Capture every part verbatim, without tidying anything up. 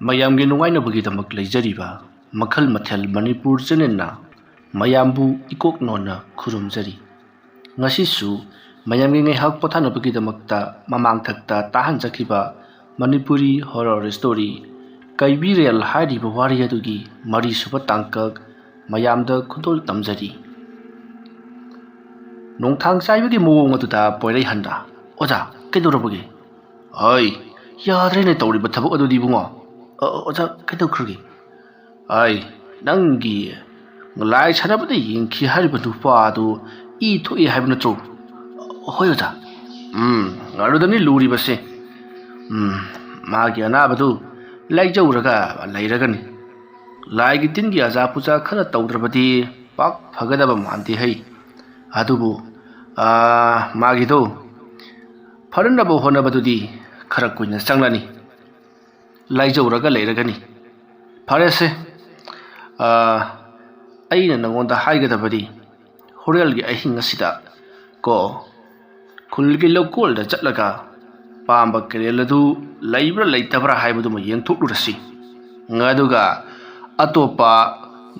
ꯃꯌꯥꯝꯒꯤ ꯅꯨꯡꯉꯥꯏꯅꯕꯒꯤꯗꯃꯛ ꯂꯩꯖꯔꯤꯕ ꯃꯈꯜ ꯃꯊꯦꯜ ꯃꯅꯤꯄꯨꯔ ꯆꯦꯅꯦꯜꯅ ꯃꯌꯥꯝꯕꯨ ꯏꯀꯣꯛ ꯅꯣꯟꯅ ꯈꯨꯔꯨꯝꯖꯔꯤ꯫ ꯉꯁꯤꯁꯨ ꯃꯌꯥꯝꯒꯤ ꯉꯥꯏꯍꯥꯛ ꯄꯣꯊꯥꯅꯕꯒꯤꯗꯃꯛꯇ ꯃꯃꯥꯡꯊꯛꯇ ꯇꯥꯍꯟꯖꯈꯤꯕ ꯃꯅꯤꯄꯨꯔꯤ ꯍꯣꯔꯔ ꯁ꯭ꯇꯣꯔꯤ ꯀꯩꯕꯤꯔꯦꯜ ꯍꯥꯏꯔꯤꯕ ꯋꯥꯔꯤ ꯑꯗꯨꯒꯤ ꯃꯔꯤꯁꯨꯕ ꯇꯥꯡꯀꯛ ꯃꯌꯥꯝꯗ ꯈꯨꯗꯣꯜ ꯇꯝꯖꯔꯤ꯫ ꯅꯣꯡꯊꯥꯡ ꯆꯥꯏꯕꯒꯤ ꯃꯑꯣꯡ ꯑꯗꯨꯗ ꯄꯣꯏꯔꯩꯍꯟꯗ, "ꯑꯣꯖꯥ, ꯀꯩꯗꯧꯔꯕꯒꯦ?" "ꯍꯣꯏ, ꯌꯥꯗ꯭ꯔꯦꯅꯦ ꯇꯧꯔꯤꯕ ꯊꯕꯛ ꯑꯗꯨꯗꯤ ꯏꯕꯨꯡꯉꯣ꯫" "ꯑ, ꯑꯣꯖꯥ, ꯀꯩꯗꯧꯈ꯭ꯔꯒꯦ?" "ꯍꯣꯏ, ꯅꯪꯒꯤ ꯂꯥꯏ ꯁꯥꯟꯅꯕꯗ ꯌꯦꯡꯈꯤ ꯍꯥꯏꯔꯤꯕ ꯅꯨꯄꯥ ꯑꯗꯨ ꯏ ꯊꯣꯛꯏ ꯍꯥꯏꯕ ꯅꯠꯇ꯭ꯔꯣ?" "ꯍꯣꯏ ꯑꯣꯖꯥ꯫" "ꯎꯝ, ꯑꯗꯨꯗꯅꯤ ꯂꯨꯔꯤꯕꯁꯦ꯫ ꯎꯝ, ꯃꯥꯒꯤ ꯑꯅꯥꯕꯗꯨ ꯂꯥꯏꯖꯧꯔꯒ ꯂꯩꯔꯒꯅꯤ꯫ ꯂꯥꯏꯒꯤ ꯇꯤꯟꯒꯤ ꯑꯖꯥ ꯄꯨꯖꯥ ꯈꯔ ꯇꯧꯗ꯭ꯔꯕꯗꯤ ꯄꯥꯛ ꯐꯒꯗꯕ ꯃꯥꯟꯗꯦ ꯍꯩ꯫ ꯑꯗꯨꯕꯨ, ꯑꯥ, ꯃꯥꯒꯤꯗꯣ ꯐꯅꯅꯕ ꯍꯣꯠꯅꯕꯗꯨꯗꯤ ꯈꯔ ꯀꯨꯏꯅ ꯆꯪꯂꯅꯤ꯫ ꯂꯥꯏꯖꯧꯔꯒ ꯂꯩꯔꯒꯅꯤ꯫ ꯐꯔꯦꯁꯦ, ꯑꯥ, ꯑꯩꯅ ꯅꯉꯣꯟꯗ ꯍꯥꯏꯒꯗꯕꯗꯤ ꯍꯣꯔꯦꯜꯒꯤ ꯑꯍꯤꯡ ꯑꯁꯤꯗ ꯀꯣ, ꯈꯨꯜꯒꯤ ꯂꯧꯀꯣꯜꯗ ꯆꯠꯂꯒ ꯄꯥꯝꯕ ꯀꯦꯔꯦꯜ ꯑꯗꯨ ꯂꯩꯕ꯭ꯔꯥ ꯂꯩꯇꯕ꯭ꯔꯥ ꯍꯥꯏꯕꯗꯨꯃ ꯌꯦꯡꯊꯣꯛꯂꯨꯔꯁꯤ꯫ ꯑꯗꯨꯒ ꯑꯇꯣꯞꯄ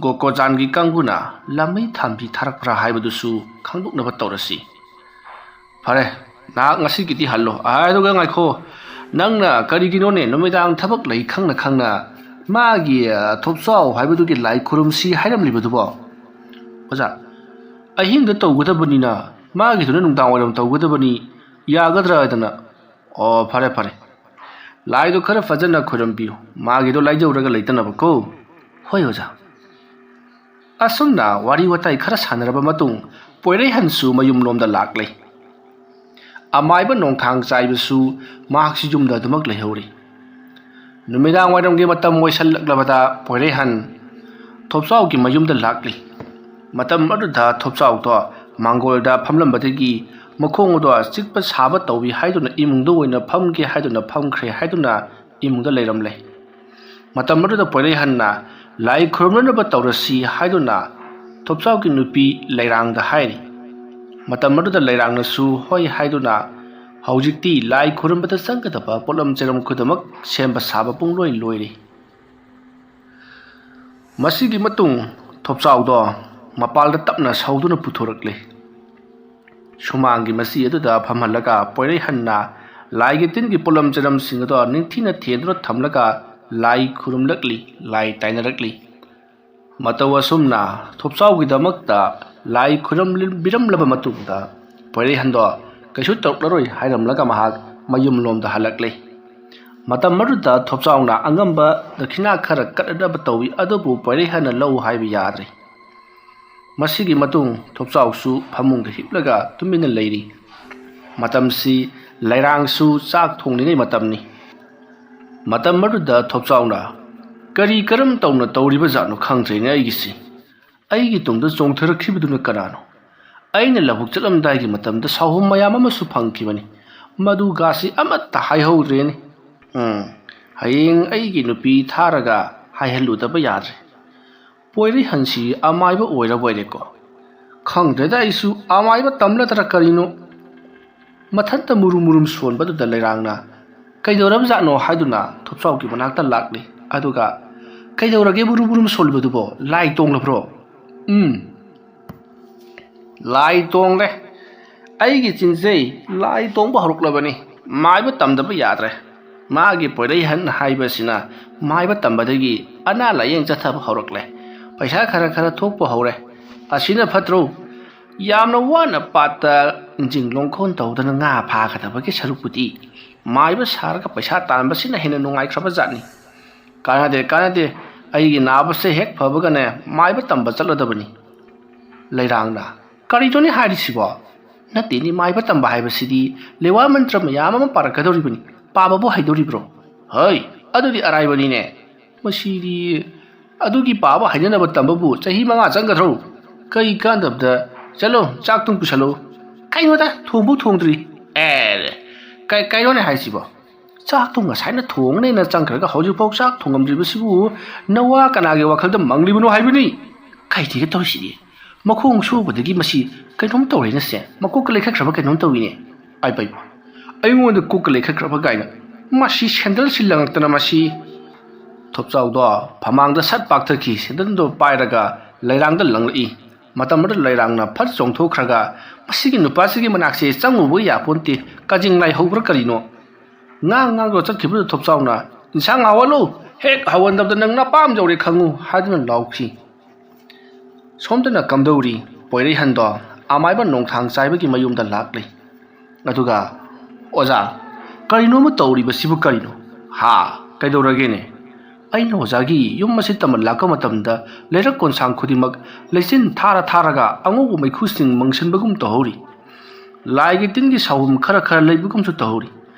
ꯒꯣꯀꯣꯆꯥꯟꯒꯤ ꯀꯥꯡꯕꯨꯅ ꯂꯥꯃꯩ ꯊꯥꯟꯕꯤ ꯊꯥꯔꯛꯄ꯭ꯔꯥ ꯍꯥꯏꯕꯗꯨꯁꯨ ꯈꯪꯗꯣꯛꯅꯕ ꯇꯧꯔꯁꯤ꯫ ꯐꯔꯦ, ꯅꯍꯥꯛ ꯉꯁꯤꯒꯤꯗꯤ ꯍꯜꯂꯣ꯫ ꯑꯗꯨꯒ ꯉꯥꯏꯈꯣ, ꯅꯪꯅ ꯀꯔꯤꯒꯤꯅꯣꯅꯦ ꯅꯨꯃꯤꯗꯥꯡ ꯊꯕꯛ ꯂꯩ ꯈꯪꯅ ꯈꯪꯅ ꯃꯥꯒꯤ, ꯑ, ꯊꯣꯞꯆꯥꯎ ꯍꯥꯏꯕꯗꯨꯒꯤ ꯂꯥꯏ ꯈꯨꯔꯨꯝꯁꯤ ꯍꯥꯏꯔꯝꯂꯤꯕꯗꯨꯕꯣ?" "ꯑꯣꯖꯥ, ꯑꯍꯤꯡꯗ ꯇꯧꯒꯗꯕꯅꯤꯅ ꯃꯥꯒꯤꯗꯨꯅ ꯅꯨꯡꯗꯥꯡ ꯋꯥꯏꯔꯝ ꯇꯧꯒꯗꯕꯅꯤ, ꯌꯥꯒꯗ꯭ꯔꯥ ꯍꯥꯏꯗꯅ꯫" "ꯑꯣ, ꯐꯔꯦ, ꯐꯔꯦ꯫ ꯂꯥꯏꯗꯣ ꯈꯔ ꯐꯖꯅ ꯈꯣꯏꯔꯝꯕꯤꯌꯨ, ꯃꯥꯒꯤꯗꯣ ꯂꯥꯏꯖꯧꯔꯒ ꯂꯩꯇꯅꯕꯀꯣ꯫" "ꯍꯣꯏ ꯑꯣꯖꯥ꯫" ꯑꯁꯨꯝꯅ ꯋꯥꯔꯤ ꯋꯥꯇꯥꯏ ꯈꯔ ꯁꯥꯟꯅꯔꯕ ꯃꯇꯨꯡ ꯄꯣꯏꯔꯩꯍꯟꯁꯨ ꯃꯌꯨꯝꯂꯣꯝꯗ ꯂꯥꯛꯂꯦ꯫ ꯑꯃꯥꯏꯕ ꯅꯣꯡꯊꯥꯡ ꯆꯥꯏꯕꯁꯨ ꯃꯍꯥꯛꯁꯨ ꯌꯨꯝꯗ ꯑꯗꯨꯃꯛ ꯂꯩꯍꯧꯔꯤ꯫ ꯅꯨꯃꯤꯗꯥꯡ ꯋꯥꯏꯔꯝꯒꯤ ꯃꯇꯝ ꯑꯣꯏꯁꯜꯂꯛꯂꯕꯗ ꯄꯣꯏꯔꯩꯍꯟ ꯊꯣꯞꯆꯥꯎꯒꯤ ꯃꯌꯨꯝꯗ ꯂꯥꯛꯂꯤ꯫ ꯃꯇꯝ ꯑꯗꯨꯗ ꯊꯣꯞꯆꯥꯎꯗꯣ ꯃꯥꯡꯒꯣꯜꯗ ꯐꯝꯂꯝꯕꯗꯒꯤ ꯃꯈꯣꯡ ꯑꯗꯣ ꯆꯤꯛꯄ ꯁꯥꯕ ꯇꯧꯏ ꯍꯥꯏꯗꯨꯅ ꯏꯃꯨꯡꯗ ꯑꯣꯏꯅ ꯐꯝꯒꯦ ꯍꯥꯏꯗꯨꯅ ꯐꯝꯈ꯭ꯔꯦ ꯍꯥꯏꯗꯨꯅ ꯏꯃꯨꯡꯗ ꯂꯩꯔꯝꯂꯦ꯫ ꯃꯇꯝ ꯑꯗꯨꯗ ꯄꯣꯏꯔꯩꯍꯟꯅ ꯂꯥꯏ ꯈꯨꯔꯨꯝꯅꯅꯕ ꯇꯧꯔꯁꯤ ꯍꯥꯏꯗꯨꯅ ꯊꯣꯞꯆꯥꯎꯒꯤ ꯅꯨꯄꯤ ꯂꯩꯔꯥꯡꯗ ꯍꯥꯏꯔꯤ꯫ ꯃꯇꯝ ꯑꯗꯨꯗ ꯂꯩꯔꯥꯡꯅꯁꯨ ꯍꯣꯏ ꯍꯥꯏꯗꯨꯅ ꯍꯧꯖꯤꯛꯇꯤ ꯂꯥꯏ ꯈꯨꯔꯨꯝꯕꯗ ꯆꯪꯒꯗꯕ ꯄꯣꯠꯂꯝ ꯆꯩꯔꯝ ꯈꯨꯗꯤꯡꯃꯛ ꯁꯦꯝꯕ ꯁꯥꯕ ꯄꯨꯡꯂꯣꯏ ꯂꯣꯏꯔꯦ꯫ ꯃꯁꯤꯒꯤ ꯃꯇꯨꯡ ꯊꯣꯞꯆꯥꯎꯗꯣ ꯃꯄꯥꯜꯗ ꯇꯞꯅ ꯁꯧꯗꯨꯅ ꯄꯨꯊꯣꯔꯛꯂꯦ꯫ ꯁꯨꯃꯥꯡꯒꯤ ꯃꯆꯤ ꯑꯗꯨꯗ ꯐꯝꯍꯜꯂꯒ ꯄꯣꯏꯔꯩꯍꯟꯅ ꯂꯥꯏꯒꯤ ꯇꯤꯟꯒꯤ ꯄꯣꯠꯂꯝ ꯆꯩꯔꯝꯁꯤꯡ ꯑꯗꯣ ꯅꯤꯡꯊꯤꯅ ꯊꯦꯟꯗꯨꯅ ꯊꯝꯂꯒ ꯂꯥꯏ ꯈꯨꯔꯨꯝꯂꯛꯂꯤ, ꯂꯥꯏ ꯇꯥꯏꯅꯔꯛꯂꯤ꯫ ꯃꯇꯧ ꯑꯁꯨꯝꯅ ꯊꯣꯞꯆꯥꯎꯒꯤꯗꯃꯛꯇ ꯂꯥꯏ ꯈꯨꯔꯨꯝꯕꯤꯔꯝꯂꯕ ꯃꯇꯨꯡꯗ ꯄꯣꯏꯔꯩꯍꯟꯗꯣ ꯀꯩꯁꯨ ꯇꯧꯔꯛꯂꯔꯣꯏ ꯍꯥꯏꯔꯝꯂꯒ ꯃꯍꯥꯛ ꯃꯌꯨꯝꯂꯣꯝꯗ ꯍꯜꯂꯛꯂꯦ꯫ ꯃꯇꯝ ꯑꯗꯨꯗ ꯊꯣꯞꯆꯥꯎꯅ ꯑꯉꯝꯕ ꯗꯈꯤꯅꯥ ꯈꯔ ꯀꯠꯅꯅꯕ ꯇꯧꯏ, ꯑꯗꯨꯕꯨ ꯄꯣꯏꯔꯩꯍꯟꯅ ꯂꯧ ꯍꯥꯏꯕ ꯌꯥꯗ꯭ꯔꯦ꯫ ꯃꯁꯤꯒꯤ ꯃꯇꯨꯡ ꯊꯣꯞꯆꯥꯎꯁꯨ ꯐꯃꯨꯡꯗ ꯍꯤꯞꯂꯒ ꯇꯨꯃꯤꯟꯅ ꯂꯩꯔꯤ꯫ ꯃꯇꯝꯁꯤ ꯂꯩꯔꯥꯡꯁꯨ ꯆꯥꯛ ꯊꯣꯡꯂꯤꯉꯩ ꯃꯇꯝꯅꯤ꯫ ꯃꯇꯝ ꯑꯗꯨꯗ ꯊꯣꯞꯆꯥꯎꯅ, "ꯀꯔꯤ ꯀꯔꯝ ꯇꯧꯅ ꯇꯧꯔꯤꯕ ꯖꯥꯠꯅꯣ ꯈꯪꯗ꯭ꯔꯦꯅꯦ ꯑꯩꯒꯤꯁꯤ꯫ ꯑꯩꯒꯤ ꯇꯨꯡꯗ ꯆꯣꯡꯊꯔꯛꯈꯤꯕꯗꯨꯅ ꯀꯅꯥꯅꯣ? ꯑꯩꯅ ꯂꯧꯕꯨꯛ ꯆꯠꯂꯝꯗꯥꯏꯒꯤ ꯃꯇꯝꯗ ꯁꯥꯍꯨꯝ ꯃꯌꯥꯝ ꯑꯃꯁꯨ ꯐꯪꯈꯤꯕꯅꯤ꯫ ꯃꯗꯨꯒꯥꯁꯤ ꯑꯃꯠꯇ ꯍꯥꯏꯍꯧꯗ꯭ꯔꯦꯅꯦ꯫ ꯎꯝ, ꯍꯌꯦꯡ ꯑꯩꯒꯤ ꯅꯨꯄꯤ ꯊꯥꯔꯒ ꯍꯥꯏꯍꯜꯂꯨꯗꯕ ꯌꯥꯗ꯭ꯔꯦ꯫ ꯄꯣꯏꯔꯩꯍꯟꯁꯤ ꯑꯃꯥꯏꯕ ꯑꯣꯏꯔꯕꯣꯏꯔꯦꯀꯣ꯫ ꯈꯪꯗ꯭ꯔꯦꯗ ꯑꯩꯁꯨ, ꯑꯃꯥꯏꯕ ꯇꯝꯂꯗ꯭ꯔ ꯀꯔꯤꯅꯣ?" ꯃꯊꯟꯇ ꯃꯨꯔꯨꯝ ꯃꯨꯔꯨꯝ ꯁꯣꯟꯕꯗꯨꯗ ꯂꯩꯔꯥꯡꯅ, "ꯀꯩꯗꯧꯔꯕꯖꯥꯠꯅꯣ?" ꯍꯥꯏꯗꯨꯅ ꯊꯣꯞꯆꯥꯎꯒꯤ ꯃꯅꯥꯛꯇ ꯂꯥꯛꯂꯤ꯫ ꯑꯗꯨꯒ, "ꯀꯩꯗꯧꯔꯒꯦ ꯃꯨꯔꯨꯝ ꯃꯨꯔꯨꯝ ꯁꯣꯜꯂꯤꯕꯗꯨꯕꯣ? ꯂꯥꯏ ꯇꯣꯡꯂꯕ꯭ꯔꯣ?" "ꯎꯝ, ꯂꯥꯏ ꯇꯣꯡꯂꯦ꯫ ꯑꯩꯒꯤ ꯆꯤꯟꯖꯩ ꯂꯥꯏ ꯇꯣꯡꯕ ꯍꯧꯔꯛꯂꯕꯅꯤ꯫ ꯃꯥꯏꯕ ꯇꯝꯗꯕ ꯌꯥꯗ꯭ꯔꯦ꯫ ꯃꯥꯒꯤ ꯄꯣꯏꯔꯩꯍꯟ ꯍꯥꯏꯕꯁꯤꯅ ꯃꯥꯏꯕ ꯇꯝꯕꯗꯒꯤ ꯑꯅꯥ ꯂꯥꯏꯌꯦꯡ ꯆꯠꯊꯕ ꯍꯧꯔꯛꯂꯦ꯫ ꯄꯩꯁꯥ ꯈꯔ ꯈꯔ ꯊꯣꯛꯄ ꯍꯧꯔꯦ꯫ ꯑꯁꯤꯅ ꯐꯠꯇ꯭ꯔꯣ? ꯌꯥꯝꯅ ꯋꯥꯅ ꯄꯥꯠꯇ ꯏꯟꯖꯤꯡ ꯂꯣꯡꯈꯣꯟ ꯇꯧꯗꯅ ꯉꯥ ꯐꯥꯒꯗꯕꯒꯤ ꯁꯔꯨꯛꯄꯨꯗꯤ ꯃꯥꯏꯕ ꯁꯥꯔꯒ ꯄꯩꯁꯥ ꯇꯥꯟꯕꯁꯤꯅ ꯍꯦꯟꯅ ꯅꯨꯡꯉꯥꯏꯈ꯭ꯔꯕ ꯖꯥꯠꯅꯤ꯫ ꯀꯥꯟꯅꯗꯦ, ꯀꯥꯟꯅꯗꯦ꯫ ꯑꯩꯒꯤ ꯅꯥꯕꯁꯦ ꯍꯦꯛ ꯐꯕꯒꯅꯦ ꯃꯥꯏꯕ ꯇꯝꯕ ꯆꯠꯂꯗꯕꯅꯤ꯫" ꯂꯩꯔꯥꯡꯅ, "ꯀꯔꯤꯅꯣꯅꯦ ꯍꯥꯏꯔꯤꯁꯤꯕꯣ? ꯅꯠꯇꯦꯅꯦ, ꯃꯥꯏꯕ ꯇꯝꯕ ꯍꯥꯏꯕꯁꯤꯗꯤ ꯂꯦꯋꯥ ꯃꯟꯇ꯭ꯔ ꯃꯌꯥꯝ ꯑꯃ ꯄꯥꯔꯛꯀꯗꯧꯔꯤꯕꯅꯤ꯫ ꯄꯥꯕꯕꯨ ꯍꯩꯗꯧꯔꯤꯕ꯭ꯔꯣ?" "ꯍꯩ, ꯑꯗꯨꯗꯤ ꯑꯔꯥꯏꯕꯅꯤꯅꯦ꯫ ꯃꯁꯤꯗꯤ ꯑꯗꯨꯒꯤ ꯄꯥꯕ ꯍꯩꯅꯅꯕ ꯇꯝꯕꯕꯨ ꯆꯍꯤ ꯃꯉꯥ ꯆꯪꯒꯗ꯭ꯔꯣ? ꯀꯩ ꯀꯥꯟꯗꯕꯗ? ꯆꯠꯂꯣ, ꯆꯥꯛꯇꯨꯝ ꯄꯨꯁꯜꯂꯣ꯫" "ꯀꯩꯅꯣꯗ, ꯊꯣꯡꯕꯨ ꯊꯣꯡꯗ꯭ꯔꯤ꯫" "ꯑꯦ, ꯀꯩ-, ꯀꯩꯅꯣꯅꯦ ꯍꯥꯏꯁꯤꯕꯣ? ꯆꯥꯛꯇꯨ ꯉꯁꯥꯏꯅ ꯊꯣꯡꯅꯦꯅ ꯆꯪꯈ꯭ꯔꯒ ꯍꯧꯖꯤꯛꯐꯥꯎ ꯆꯥꯛ ꯊꯣꯡꯉꯝꯗ꯭ꯔꯤꯕꯁꯤꯕꯨ ꯅꯋꯥ ꯀꯅꯥꯒꯤ ꯋꯥꯈꯜꯗ ꯃꯪꯂꯤꯕꯅꯣ ꯍꯥꯏꯕꯅꯤ? ꯀꯩꯗꯤꯒ ꯇꯧꯔꯤꯁꯤꯗꯤ? ꯃꯈꯣꯡ ꯁꯣꯛꯎꯕꯗꯒꯤ ꯃꯁꯤ ꯀꯩꯅꯣꯝ ꯇꯧꯔꯦꯅꯁꯦ, ꯃꯀꯣꯛꯀ ꯂꯩꯈꯠꯈ꯭ꯔꯕ ꯀꯩꯅꯣꯝ ꯇꯧꯏꯅꯦ꯫ ꯑꯥꯏ ꯄꯩ, ꯑꯩꯉꯣꯟꯗ ꯀꯣꯛꯀ ꯂꯩꯈꯠꯈ꯭ꯔꯕ ꯀꯥꯏꯅ꯫ ꯃꯁꯤ ꯁꯦꯟꯗꯜꯁꯤ ꯂꯪꯉꯛꯇꯅ ꯃꯁꯤ꯫ ꯊꯣꯞꯆꯥꯎꯗꯣ ꯐꯃꯥꯡꯗ ꯁꯠ ꯄꯥꯛꯊꯈꯤ꯫ ꯁꯦꯟꯗꯜꯗꯣ ꯄꯥꯏꯔꯒ ꯂꯩꯔꯥꯡꯗ ꯂꯪꯂꯛꯏ꯫ ꯃꯇꯝ ꯑꯗꯨꯗ ꯂꯩꯔꯥꯡꯅ ꯐꯠ ꯆꯣꯡꯊꯣꯛꯈ꯭ꯔꯒ, "ꯃꯁꯤꯒꯤ ꯅꯨꯄꯥꯁꯤꯒꯤ ꯃꯅꯥꯛꯁꯦ ꯆꯪꯉꯨꯕ ꯌꯥꯄꯣꯟꯇꯦ, ꯀꯥꯖꯤꯡ ꯂꯥꯏ ꯍꯧꯕ꯭ꯔꯥ ꯀꯔꯤꯅꯣ?" ꯉꯥꯡ ꯉꯥꯡꯗꯨꯅ ꯆꯠꯈꯤꯕꯗꯨꯗ ꯊꯣꯞꯆꯥꯎꯅ, "ꯏꯟꯁꯥꯡ ꯍꯥꯎꯍꯜꯂꯨ, ꯍꯦꯛ ꯍꯧꯍꯟꯗꯕꯗ ꯅꯪ ꯅꯄꯥꯝ ꯌꯧꯔꯦ ꯈꯪꯉꯨ" ꯍꯥꯏꯗꯨꯅ ꯂꯥꯎꯈꯤ꯫ ꯁꯣꯝꯗꯅ ꯀꯝꯗꯧꯔꯤ? ꯄꯣꯏꯔꯩꯍꯟꯗꯣ ꯑꯃꯥꯏꯕ ꯅꯣꯡꯊꯥꯡ ꯆꯥꯏꯕꯒꯤ ꯃꯌꯨꯝꯗ ꯂꯥꯛꯂꯤ꯫ ꯑꯗꯨꯒ, "ꯑꯣꯖꯥ, ꯀꯔꯤꯅꯣꯃ ꯇꯧꯔꯤꯕꯁꯤꯕꯨ ꯀꯔꯤꯅꯣ?" "ꯍꯥ? ꯀꯩꯗꯧꯔꯒꯦꯅꯦ?" "ꯑꯩꯅ ꯑꯣꯖꯥꯒꯤ ꯌꯨꯝ ꯑꯁꯤ ꯇꯝꯕ ꯂꯥꯛꯄ ꯃꯇꯝꯗ ꯂꯩꯔꯛ ꯀꯣꯟꯁꯥꯡ ꯈꯨꯗꯤꯡꯃꯛ ꯂꯩꯆꯤꯟ ꯊꯥꯔ ꯊꯥꯔꯒ ꯑꯉꯧꯕ ꯃꯩꯈꯨꯁꯤꯡ ꯃꯪꯁꯤꯟꯕꯒꯨꯝ ꯇꯧꯍꯧꯔꯤ꯫ ꯂꯥꯏꯒꯤ ꯇꯤꯟꯒꯤ ꯁꯥꯎꯍꯨꯝ ꯈꯔ ꯈꯔ ꯂꯩꯕꯒꯨꯝꯁꯨ ꯇꯧꯍꯧꯔꯤ꯫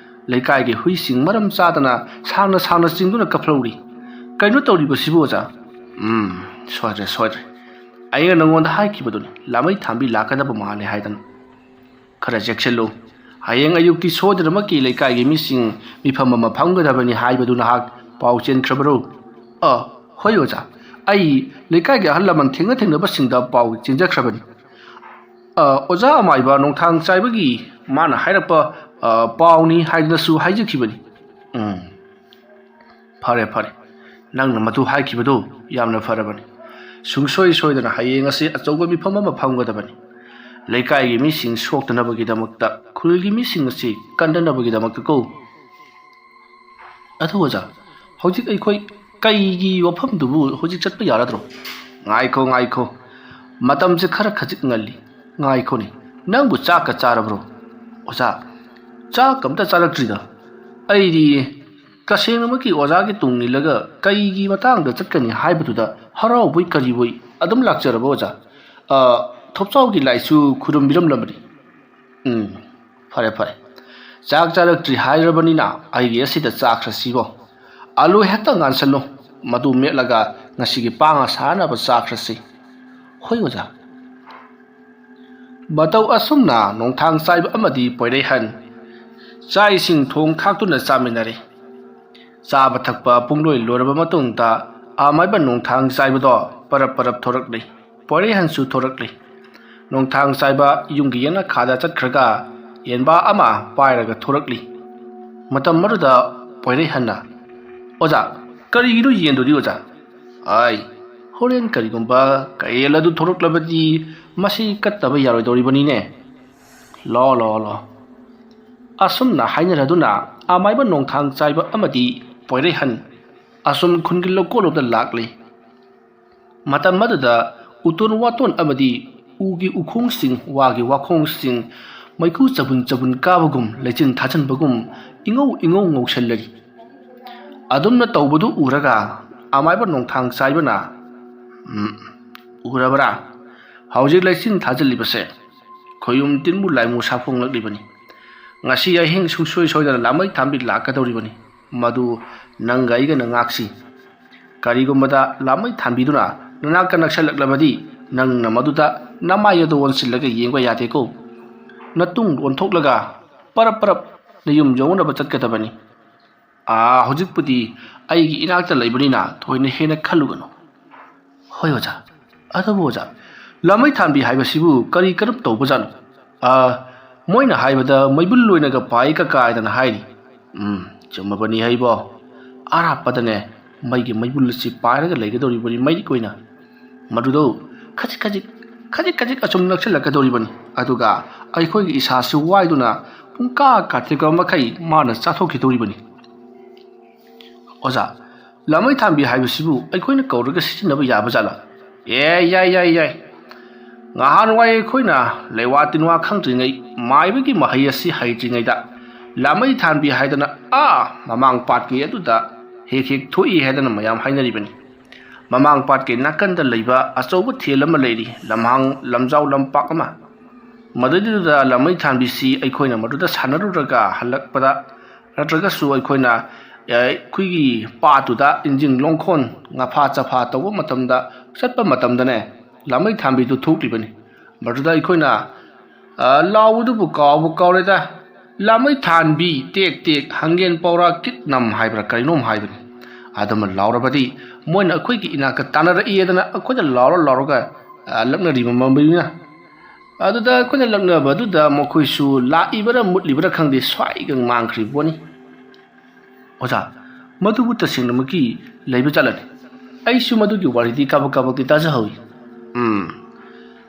ꯂꯩꯀꯥꯏꯒꯤ ꯍꯨꯏꯁꯤꯡ ꯃꯔꯝ ꯆꯥꯗꯅ ꯁꯥꯡꯅ ꯁꯥꯡꯅ ꯆꯤꯡꯗꯨꯅ ꯀꯞꯍꯧꯔꯤ꯫ ꯀꯩꯅꯣ ꯇꯧꯔꯤꯕꯁꯤꯕꯨ, ꯑꯣꯖꯥ?" "ꯎꯝ, ꯁꯣꯏꯗ꯭ꯔꯦ, ꯁꯣꯏꯗ꯭ꯔꯦ꯫ ꯑꯩꯅ ꯅꯉꯣꯟꯗ ꯍꯥꯏꯈꯤꯕꯗꯨꯅꯤ, ꯂꯥꯃꯩ ꯊꯥꯟꯕꯤ ꯂꯥꯛꯀꯗꯕ ꯃꯥꯜꯂꯦ ꯍꯥꯏꯗꯅ꯫ ꯈꯔ ꯆꯦꯛꯁꯤꯜꯂꯨ꯫ ꯍꯌꯦꯡ ꯑꯌꯨꯛꯇꯤ ꯁꯣꯏꯗꯅꯃꯛꯀꯤ ꯂꯩꯀꯥꯏꯒꯤ ꯃꯤꯁꯤꯡ ꯃꯤꯐꯝ ꯑꯃ ꯐꯝꯒꯗꯕꯅꯤ ꯍꯥꯏꯕꯗꯨ ꯅꯍꯥꯛ ꯄꯥꯎ ꯆꯦꯟꯈ꯭ꯔꯕꯔꯣ?" "ꯑ, ꯍꯣꯏ ꯑꯣꯖꯥ, ꯑꯩ ꯂꯩꯀꯥꯏꯒꯤ ꯑꯍꯜ ꯂꯃꯟ ꯊꯦꯡꯅ ꯊꯦꯡꯅꯕꯁꯤꯡꯗ ꯄꯥꯎ ꯆꯦꯟꯖꯈ꯭ꯔꯕꯅꯤ꯫ ꯑ, ꯑꯣꯖꯥ ꯑꯃꯥꯏꯕ ꯅꯣꯡꯊꯥꯡ ꯆꯥꯏꯕꯒꯤ ꯃꯥꯅ ꯍꯥꯏꯔꯛꯄ, ꯑ, ꯄꯥꯎꯅꯤ ꯍꯥꯏꯗꯨꯅꯁꯨ ꯍꯥꯏꯖꯈꯤꯕꯅꯤ"꯫ "ꯎꯝ, ꯐꯔꯦ, ꯐꯔꯦ꯫ ꯅꯪꯅ ꯃꯗꯨ ꯍꯥꯏꯈꯤꯕꯗꯨ ꯌꯥꯝꯅ ꯐꯔꯕꯅꯤ꯫ ꯁꯨꯡꯁꯣꯏ ꯁꯣꯏꯗꯅ ꯍꯌꯦꯡ ꯑꯁꯤ ꯑꯆꯧꯕ ꯃꯤꯐꯝ ꯑꯃ ꯐꯝꯒꯗꯕꯅꯤ꯫ ꯂꯩꯀꯥꯏꯒꯤ ꯃꯤꯁꯤꯡ ꯁꯣꯛꯇꯅꯕꯒꯤꯗꯃꯛꯇ, ꯈꯨꯜꯒꯤ ꯃꯤꯁꯤꯡ ꯑꯁꯤ ꯀꯟꯅꯅꯕꯒꯤꯗꯃꯛꯇ ꯀꯣ"꯫ "ꯑꯗꯨ ꯑꯣꯖꯥ, ꯍꯧꯖꯤꯛ ꯑꯩꯈꯣꯏ ꯀꯩꯒꯤ ꯋꯥꯐꯝꯗꯨꯕꯨ ꯍꯧꯖꯤꯛ ꯆꯠꯄ ꯌꯥꯔꯗ꯭ꯔꯣ?" "ꯉꯥꯏꯈꯣ, ꯉꯥꯏꯈꯣ꯫ ꯃꯇꯝꯁꯦ ꯈꯔ ꯈꯖꯤꯛ ꯉꯜꯂꯤ꯫ ꯉꯥꯏꯈꯣꯅꯦ, ꯅꯪꯕꯨ ꯆꯥꯛꯀ ꯆꯥꯔꯕ꯭ꯔꯣ?" "ꯑꯣꯖꯥ, ꯆꯥꯛ ꯑꯝꯇ ꯆꯥꯔꯛꯇ꯭ꯔꯤꯗ꯫ ꯑꯩꯗꯤ ꯇꯁꯦꯡꯅꯃꯛꯀꯤ ꯑꯣꯖꯥꯒꯤ ꯇꯨꯡ ꯏꯜꯂꯒ ꯀꯩꯒꯤ ꯃꯇꯥꯡꯗ ꯆꯠꯀꯅꯤ ꯍꯥꯏꯕꯗꯨꯗ ꯍꯔꯥꯎꯕꯣꯏ ꯀꯔꯤꯕꯣꯏ ꯑꯗꯨꯝ ꯂꯥꯛꯆꯔꯕ ꯑꯣꯖꯥ꯫ ꯑ, ꯊꯣꯞꯆꯥꯎꯒꯤ ꯂꯥꯏꯁꯨ ꯈꯨꯔꯨꯝꯕꯤꯔꯝꯂꯕꯅꯤ"꯫ "ꯎꯝ, ꯐꯔꯦ, ꯐꯔꯦ꯫ ꯆꯥꯛ ꯆꯥꯔꯛꯇ꯭ꯔꯤ ꯍꯥꯏꯔꯕꯅꯤꯅ ꯑꯩꯒꯤ ꯑꯁꯤꯗ ꯆꯥꯈ꯭ꯔꯁꯤꯕꯣ꯫ ꯑꯂꯨ ꯍꯦꯛꯇ ꯉꯥꯟꯁꯜꯂꯨ꯫ ꯃꯗꯨ ꯃꯦꯠꯂꯒ ꯉꯁꯤꯒꯤ ꯄꯥꯡ ꯑꯁꯥꯅꯕ ꯆꯥꯈ꯭ꯔꯁꯤ"꯫ "ꯍꯣꯏ ꯑꯣꯖꯥ"꯫ ꯃꯇꯧ ꯑꯁꯨꯝꯅ ꯅꯣꯡꯊꯥꯡ ꯆꯥꯏꯕ ꯑꯃꯗꯤ ꯄꯣꯏꯔꯩꯍꯟ ꯆꯥꯛ ꯏꯁꯤꯡ ꯊꯣꯡ ꯊꯥꯛꯇꯨꯅ ꯆꯥꯃꯤꯟꯅꯔꯦ꯫ ꯆꯥꯕ ꯊꯛꯄ ꯄꯨꯡꯂꯣꯏ ꯂꯣꯏꯔꯕ ꯃꯇꯨꯡꯗ ꯑꯃꯥꯏꯕ ꯅꯣꯡꯊꯥꯡ ꯆꯥꯏꯕꯗꯣ ꯄꯔꯞ ꯄꯔꯞ ꯊꯣꯔꯛꯂꯤ꯫ ꯄꯣꯏꯔꯩꯍꯟꯁꯨ ꯊꯣꯔꯛꯂꯤ꯫ ꯅꯣꯡꯊꯥꯡ ꯆꯥꯏꯕ ꯌꯨꯝꯒꯤ ꯌꯦꯅꯈꯥꯗ ꯆꯠꯈ꯭ꯔꯒ ꯌꯦꯟꯕꯥ ꯑꯃ ꯄꯥꯏꯔꯒ ꯊꯣꯔꯛꯂꯤ꯫ ꯃꯇꯝ ꯑꯗꯨꯗ ꯄꯣꯏꯔꯩꯍꯟꯅ, "ꯑꯣꯖꯥ, ꯀꯔꯤꯒꯤꯅꯣ ꯌꯦꯟꯗꯨꯗꯤ, ꯑꯣꯖꯥ?" "ꯑꯥꯏ, ꯍꯣꯔꯦꯟ ꯀꯔꯤꯒꯨꯝꯕ ꯀꯌꯦꯜ ꯑꯗꯨ ꯊꯣꯔꯛꯂꯕꯗꯤ ꯃꯁꯤ ꯀꯠꯇꯕ ꯌꯥꯔꯣꯏꯗꯧꯔꯤꯕꯅꯤꯅꯦ꯫ ꯂꯣ, ꯂꯣ, ꯂꯣ꯫" ꯑꯁꯨꯝꯅ ꯍꯥꯏꯅꯔꯗꯨꯅ ꯑꯃꯥꯏꯕ ꯅꯣꯡꯊꯥꯡ ꯆꯥꯏꯕ ꯑꯃꯗꯤ ꯄꯣꯏꯔꯩꯍꯟ ꯑꯁꯨꯝ ꯈꯨꯟꯒꯤ ꯂꯧꯀꯣꯜꯂꯣꯝꯗ ꯂꯥꯛꯂꯤ꯫ ꯃꯇꯝ ꯑꯗꯨꯗ ꯎꯇꯣꯟ ꯋꯥꯇꯣꯟ ꯑꯃꯗꯤ ꯎꯒꯤ ꯎꯈꯣꯡꯁꯤꯡ, ꯋꯥꯒꯤ ꯋꯥꯈꯣꯡꯁꯤꯡ, ꯃꯩꯈꯨ ꯆꯕꯨꯟ ꯆꯕꯨꯟ ꯀꯥꯕꯒꯨꯝ, ꯂꯩꯆꯤꯟ ꯊꯥꯖꯤꯟꯕꯒꯨꯝ ꯏꯉꯧ ꯏꯉꯧ ꯉꯧꯁꯜꯂꯔꯤ꯫ ꯑꯗꯨꯝꯅ ꯇꯧꯕꯗꯨ ꯎꯔꯒ ꯑꯃꯥꯏꯕ ꯅꯣꯡꯊꯥꯡ ꯆꯥꯏꯕꯅ, "ꯎꯝ, ꯎꯔꯕꯔꯥ? ꯍꯧꯖꯤꯛ ꯂꯩꯆꯤꯟ ꯊꯥꯖꯤꯜꯂꯤꯕꯁꯦ ꯈꯣꯌꯨꯝ ꯇꯤꯟꯃꯨ ꯂꯥꯏꯃꯨ ꯁꯥꯐꯣꯡꯂꯛꯂꯤꯕꯅꯤ꯫ ꯉꯁꯤ ꯑꯍꯤꯡ ꯁꯨꯡꯁꯣꯏ ꯁꯣꯏꯗꯅ ꯂꯥꯃꯩ ꯊꯥꯟꯕꯤ ꯂꯥꯛꯀꯗꯧꯔꯤꯕꯅꯤ꯫ ꯃꯗꯨ ꯅꯪꯒ ꯑꯩꯒꯅ ꯉꯥꯛꯁꯤ꯫ ꯀꯔꯤꯒꯨꯝꯕꯗ ꯂꯥꯃꯩ ꯊꯥꯟꯕꯤꯗꯨꯅ ꯅꯅꯥꯛꯇ ꯅꯛꯁꯜꯂꯛꯂꯕꯗꯤ ꯅꯪꯅ ꯃꯗꯨꯗ ꯅꯃꯥꯏ ꯑꯗꯨ ꯑꯣꯟꯁꯤꯜꯂꯒ ꯌꯦꯡꯕ ꯌꯥꯗꯦꯀꯣ꯫ ꯅꯇꯨꯡ ꯑꯣꯟꯊꯣꯛꯂꯒ ꯄꯔꯞ ꯄꯔꯞ ꯅꯌꯨꯝ ꯌꯧꯅꯕ ꯆꯠꯀꯗꯕꯅꯤ꯫ ꯑꯥ, ꯍꯧꯖꯤꯛꯄꯨꯗꯤ ꯑꯩꯒꯤ ꯏꯅꯥꯛꯇ ꯂꯩꯕꯅꯤꯅ ꯊꯣꯏꯅ ꯍꯦꯟꯅ ꯈꯜꯂꯨꯒꯅꯨ꯫" "ꯍꯣꯏ ꯑꯣꯖꯥ, ꯑꯗꯨꯕꯨ ꯑꯣꯖꯥ, ꯂꯥꯃꯩ ꯊꯥꯟꯕꯤ ꯍꯥꯏꯕꯁꯤꯕꯨ ꯀꯔꯤ ꯀꯔꯝ ꯇꯧꯕꯖꯥꯠꯅꯣ? ꯑꯥ, ꯃꯣꯏꯅ ꯍꯥꯏꯕꯗ ꯃꯩꯕꯨꯜ ꯑꯣꯏꯅꯒ ꯄꯥꯏ ꯀꯀꯥꯏꯗꯅ ꯍꯥꯏꯔꯤ꯫" "ꯎꯝ, ꯆꯨꯝꯃꯕꯅꯤ ꯍꯩꯕꯣ꯫ ꯑꯔꯥꯞꯄꯗꯅꯦ ꯃꯩꯒꯤ ꯃꯩꯕꯨꯜ ꯑꯁꯤ ꯄꯥꯏꯔꯒ ꯂꯩꯒꯗꯧꯔꯤꯕꯅꯤ, ꯃꯩꯔꯤꯛ ꯑꯣꯏꯅ꯫ ꯃꯗꯨꯗꯣ ꯈꯖꯤꯛ ꯈꯖꯤꯛ, ꯈꯖꯤꯛ ꯈꯖꯤꯛ ꯑꯁꯨꯝ ꯅꯛꯁꯤꯜꯂꯛꯀꯗꯧꯔꯤꯕꯅꯤ꯫ ꯑꯗꯨꯒ ꯑꯩꯈꯣꯏꯒꯤ ꯏꯁꯥꯁꯤ ꯋꯥꯏꯗꯨꯅ ꯄꯨꯡꯀꯥ ꯀꯥꯊꯦꯛꯄ ꯃꯈꯩ ꯃꯥꯅ ꯆꯥꯊꯣꯛꯈꯤꯗꯧꯔꯤꯕꯅꯤ꯫" "ꯑꯣꯖꯥ, ꯂꯥꯃꯩ ꯊꯥꯟꯕꯤ ꯍꯥꯏꯕꯁꯤꯕꯨ ꯑꯩꯈꯣꯏꯅ ꯀꯧꯔꯒ ꯁꯤꯖꯤꯟꯅꯕ ꯌꯥꯕ ꯖꯥꯠꯂꯥ?" "ꯑꯦ, ꯌꯥꯏ, ꯌꯥꯏ, ꯌꯥꯏ꯫ ꯉꯍꯥꯟꯋꯥꯏ ꯑꯩꯈꯣꯏꯅ ꯂꯩꯋꯥ ꯇꯤꯟꯋꯥ ꯈꯪꯗ꯭ꯔꯤꯉꯩ, ꯃꯥꯏꯕꯒꯤ ꯃꯍꯩ ꯑꯁꯤ ꯍꯩꯇ꯭ꯔꯤꯉꯩꯗ ꯂꯥꯃꯩ ꯊꯥꯟꯕꯤ ꯍꯥꯏꯗꯅ ꯑꯥ ꯃꯃꯥꯡ ꯄꯥꯠꯀꯤ ꯑꯗꯨꯗ ꯍꯦꯛ ꯍꯦꯛ ꯊꯣꯛꯏ ꯍꯥꯏꯗꯅ ꯃꯌꯥꯝ ꯍꯥꯏꯅꯔꯤꯕꯅꯤ꯫ ꯃꯃꯥꯡ ꯄꯥꯠꯀꯤ ꯅꯥꯀꯟꯗ ꯂꯩꯕ ꯑꯆꯧꯕ ꯊꯦꯜ ꯑꯃ ꯂꯩꯔꯤ, ꯂꯝꯍꯥꯡ ꯂꯝꯖꯥꯎ ꯂꯝꯄꯥꯛ ꯑꯃ꯫ ꯃꯗꯨꯗꯨꯗ ꯂꯥꯃꯩ ꯊꯥꯟꯕꯤꯁꯤ ꯑꯩꯈꯣꯏꯅ ꯃꯗꯨꯗ ꯁꯥꯟꯅꯔꯨꯔꯒ ꯍꯜꯂꯛꯄꯗ, ꯅꯠꯇ꯭ꯔꯒꯁꯨ ꯑꯩꯈꯣꯏꯅ, ꯑ, ꯑꯩꯈꯣꯏꯒꯤ ꯄꯥꯠꯇꯨꯗ ꯏꯟꯖꯤꯡ ꯂꯣꯡꯈꯣꯟ, ꯉꯥꯐꯥ ꯆꯐꯥ ꯇꯧꯕ ꯃꯇꯝꯗ, ꯆꯠꯄ ꯃꯇꯝꯗꯅꯦ, ꯂꯥꯃꯩ ꯊꯥꯟꯕꯤꯗꯨ ꯊꯣꯛꯂꯤꯕꯅꯤ꯫ ꯃꯗꯨꯗ ꯑꯩꯈꯣꯏꯅ, ꯑ, ꯂꯥꯎꯕꯗꯨꯕꯨ ꯀꯥꯎꯕꯨ ꯀꯥꯎꯔꯦꯗ꯫ "ꯂꯥꯃꯩ ꯊꯥꯟꯕꯤ, ꯇꯦꯛ ꯇꯦꯛ, ꯍꯪꯒꯦꯟ ꯄꯧꯔꯥ ꯀꯤꯠ ꯅꯝ" ꯍꯥꯏꯕ꯭ꯔꯥ ꯀꯔꯤꯅꯣꯝ ꯍꯥꯏꯕꯅꯤ꯫ ꯑꯗꯨꯃ ꯂꯥꯎꯔꯕꯗꯤ ꯃꯣꯏꯅ ꯑꯩꯈꯣꯏꯒꯤ ꯏꯅꯥꯛꯇ ꯇꯥꯟꯅꯔꯛꯏ ꯍꯥꯏꯗꯅ ꯑꯩꯈꯣꯏꯗ ꯂꯥꯎꯔ ꯂꯥꯎꯔꯒ, ꯑ, ꯂꯛꯅꯔꯤꯕ ꯃꯃꯩꯅ꯫ ꯑꯗꯨꯗ ꯑꯩꯈꯣꯏꯅ ꯂꯛꯅꯕ ꯑꯗꯨꯗ ꯃꯈꯣꯏꯁꯨ ꯂꯥꯛꯏꯕꯔꯥ ꯃꯨꯠꯂꯤꯕꯔꯥ ꯈꯪꯗꯦ, ꯁ꯭ꯋꯥꯏꯒ ꯃꯥꯡꯈ꯭ꯔꯤꯕ ꯄꯣꯠꯅꯤ꯫ ꯑꯣꯖꯥ, ꯃꯗꯨꯕꯨ ꯇꯁꯦꯡꯅꯃꯛꯀꯤ ꯂꯩꯕ ꯖꯥꯠꯂꯅꯦ? ꯑꯩꯁꯨ ꯃꯗꯨꯒꯤ ꯋꯥꯔꯤꯗꯤ ꯀꯥꯕꯛ ꯀꯥꯕꯛꯇꯤ ꯇꯥꯖꯍꯧꯏ꯫ ꯎꯝ,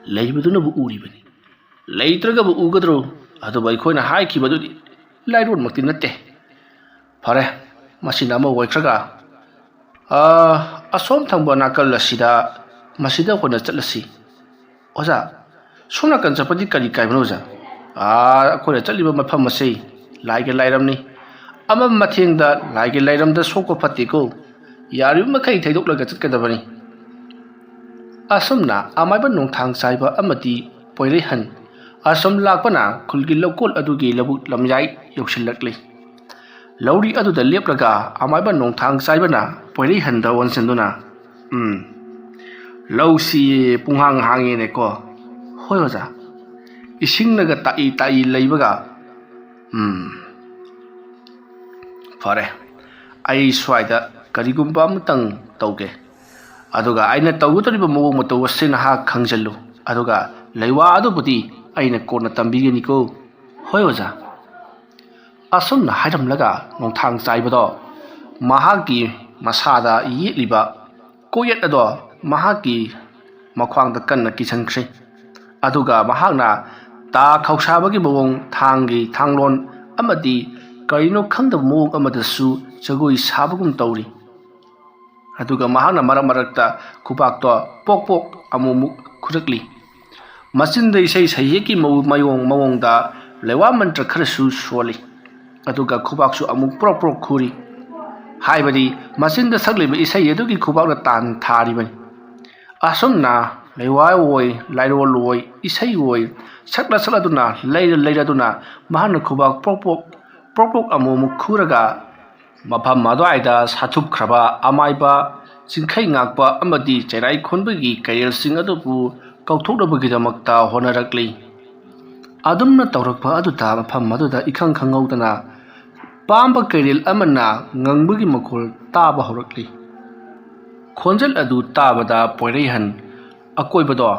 ꯂꯩꯕꯗꯨꯅꯕꯨ ꯎꯔꯤꯕꯅꯤ, ꯂꯩꯇ꯭ꯔꯒꯕꯨ ꯎꯒꯗ꯭ꯔꯣ? ꯑꯗꯨꯕꯨ ꯑꯩꯈꯣꯏꯅ ꯍꯥꯏꯈꯤꯕꯗꯨꯗꯤ ꯂꯥꯏꯔꯣꯟꯃꯛꯇꯤ ꯅꯠꯇꯦ꯫ ꯐꯔꯦ, ꯃꯁꯤꯅ ꯑꯃ ꯑꯣꯏꯈ꯭ꯔꯒ, ꯑꯥ, ꯑꯁꯣꯝ ꯊꯪꯕ ꯅꯥꯀꯜ ꯑꯁꯤꯗ, ꯃꯁꯤꯗ ꯑꯩꯈꯣꯏꯅ ꯆꯠꯂꯁꯤ꯫ ꯑꯣꯖꯥ, ꯁꯣꯝ ꯅꯥꯀꯟ ꯆꯠꯄꯗꯤ ꯀꯔꯤ ꯀꯥꯏꯕꯅꯣ, ꯑꯣꯖꯥ? ꯑꯥ, ꯑꯩꯈꯣꯏꯅ ꯆꯠꯂꯤꯕ ꯃꯐꯝ ꯑꯁꯤ ꯂꯥꯏꯒꯤ ꯂꯥꯏꯔꯝꯅꯤ꯫ ꯑꯃꯝ ꯑꯊꯦꯡꯗ ꯂꯥꯏꯒꯤ ꯂꯥꯏꯔꯝꯗ ꯁꯣꯛꯄ ꯐꯠꯇꯦꯀꯣ꯫ ꯌꯥꯔꯤꯕ ꯃꯈꯩ ꯊꯩꯗꯣꯛꯂꯒ ꯆꯠꯀꯗꯕꯅꯤ꯫ ꯑꯁꯨꯝꯅ ꯑꯃꯥꯏꯕ ꯅꯣꯡꯊꯥꯡ ꯆꯥꯏꯕ ꯑꯃꯗꯤ ꯄꯣꯏꯔꯩꯍꯟ ꯑꯁꯨꯝ ꯂꯥꯛꯄꯅ ꯈꯨꯜꯒꯤ ꯂꯧꯀꯣꯜ ꯑꯗꯨꯒꯤ ꯂꯧꯕꯨꯛ ꯂꯝꯌꯥꯏ ꯌꯧꯁꯤꯜꯂꯛꯂꯤ꯫ ꯂꯧꯔꯤ ꯑꯗꯨꯗ ꯂꯦꯞꯂꯒ ꯑꯃꯥꯏꯕ ꯅꯣꯡꯊꯥꯡ ꯆꯥꯏꯕꯅ ꯄꯣꯏꯔꯩꯍꯟꯗ ꯑꯣꯟꯁꯤꯟꯗꯨꯅ, "ꯎꯝ, ꯂꯧꯁꯤ ꯄꯨꯡꯍꯥꯡ ꯍꯥꯡꯉꯦꯅꯦꯀꯣ?" "ꯍꯣꯏ ꯑꯣꯖꯥ, ꯏꯁꯤꯡꯅꯒ ꯇꯥꯛꯏ ꯇꯥꯛꯏ ꯂꯩꯕꯒ꯫ ꯎꯝ, ꯐꯔꯦ, ꯑꯩ ꯁ꯭ꯋꯥꯏꯗ ꯀꯔꯤꯒꯨꯝꯕ ꯑꯃꯇꯪ ꯇꯧꯒꯦ꯫ ꯑꯗꯨꯒ ꯑꯩꯅ ꯇꯧꯒꯗꯧꯔꯤꯕ ꯃꯑꯣꯡ ꯃꯇꯧ ꯑꯁꯤ ꯅꯍꯥꯛ ꯈꯪꯖꯤꯜꯂꯨ꯫ ꯑꯗꯨꯒ ꯂꯩꯋꯥ ꯑꯗꯨꯕꯨꯗꯤ ꯑꯩꯅ ꯀꯣꯟꯅ ꯇꯝꯕꯤꯒꯅꯤꯀꯣ꯫" "ꯍꯣꯏ ꯑꯣꯖꯥ꯫" ꯑꯁꯨꯝꯅ ꯍꯥꯏꯔꯝꯂꯒ ꯅꯣꯡꯊꯥꯡ ꯆꯥꯏꯕꯗꯣ ꯃꯍꯥꯛꯀꯤ ꯃꯁꯥꯗ ꯌꯦꯠꯂꯤꯕ ꯀꯣꯛꯌꯦꯠ ꯑꯗꯣ ꯃꯍꯥꯛꯀꯤ ꯃꯈ꯭ꯋꯥꯡꯗ ꯀꯟꯅ ꯀꯤꯁꯟꯈ꯭ꯔꯦ꯫ ꯑꯗꯨꯒ ꯃꯍꯥꯛꯅ ꯇꯥ ꯈꯧꯁꯥꯕꯒꯤ ꯃꯑꯣꯡ, ꯊꯥꯡꯒꯤ ꯊꯥꯡꯂꯣꯟ ꯑꯃꯗꯤ ꯀꯔꯤꯅꯣ ꯈꯪꯗꯕ ꯃꯑꯣꯡ ꯑꯃꯗꯁꯨ ꯖꯒꯣꯏ ꯁꯥꯕꯒꯨꯝ ꯇꯧꯔꯤ꯫ ꯑꯗꯨꯒ ꯃꯍꯥꯛꯅ ꯃꯔꯛ ꯃꯔꯛꯇ ꯈꯨꯕꯥꯛꯇꯣ ꯄꯣꯛ ꯄꯣꯛ ꯑꯃꯨꯛ ꯑꯃꯨꯛ ꯈꯨꯔꯛꯂꯤ꯫ ꯃꯆꯤꯟꯗ ꯏꯁꯩ ꯁꯩꯍꯦꯛꯀꯤ ꯃꯑꯣ-, ꯃꯑꯣꯡ ꯃꯑꯣꯡꯗ ꯂꯩꯋꯥ ꯃꯟꯇ꯭ꯔ ꯈꯔꯁꯨ ꯁꯣꯜꯂꯤ꯫ ꯑꯗꯨꯒ ꯈꯨꯕꯥꯛꯁꯨ ꯑꯃꯨꯛ ꯄ꯭ꯔꯣꯛ ꯄ꯭ꯔꯣꯛ ꯈꯨꯔꯤ꯫ ꯍꯥꯏꯕꯗꯤ ꯃꯆꯤꯟꯗ ꯁꯛꯂꯤꯕ ꯏꯁꯩ ꯑꯗꯨꯒꯤ ꯈꯨꯕꯥꯛꯅ ꯇꯥꯟ ꯊꯥꯔꯤꯕꯅꯤ꯫ ꯑꯁꯨꯝꯅ ꯂꯩꯋꯥ ꯑꯣꯏ, ꯂꯥꯏꯔꯣꯜ ꯑꯣꯏ, ꯏꯁꯩ ꯑꯣꯏ, ꯁꯛꯂ ꯁꯛꯂꯗꯨꯅ, ꯂꯩꯔ ꯂꯩꯔꯗꯨꯅ ꯃꯍꯥꯛꯅ ꯈꯨꯕꯥꯛ ꯄ꯭ꯔꯣꯛ ꯄ꯭ꯔꯣꯛ, ꯄ꯭ꯔꯣꯛ ꯄ꯭ꯔꯣꯛ ꯑꯃꯨꯛ ꯑꯃꯨꯛ ꯈꯨꯔꯒ ꯃꯐꯝ ꯑꯗꯨꯋꯥꯏꯗ ꯁꯥꯊꯨꯞꯈ꯭ꯔꯕ ꯑꯃꯥꯏꯕ ꯆꯤꯡꯈꯩ ꯉꯥꯛꯄ ꯑꯃꯗꯤ ꯆꯩꯔꯥꯏ ꯈꯣꯟꯕꯒꯤ ꯀꯩꯔꯦꯜꯁꯤꯡ ꯑꯗꯨꯕꯨ ꯀꯧꯊꯣꯛꯅꯕꯒꯤꯗꯃꯛꯇ ꯍꯣꯠꯅꯔꯛꯂꯤ꯫ ꯑꯗꯨꯝꯅ ꯇꯧꯔꯛꯄ ꯑꯗꯨꯗ ꯃꯐꯝ ꯑꯗꯨꯗ ꯏꯈꯪ ꯈꯪꯍꯧꯗꯅ ꯄꯥꯝꯕ ꯀꯩꯔꯦꯜ ꯑꯃꯅ ꯉꯪꯕꯒꯤ ꯃꯈꯣꯜ ꯇꯥꯕ ꯍꯧꯔꯛꯂꯤ꯫ ꯈꯣꯟꯖꯦꯜ ꯑꯗꯨ ꯇꯥꯕꯗ ꯄꯣꯏꯔꯩꯍꯟ ꯑꯀꯣꯏꯕꯗꯣ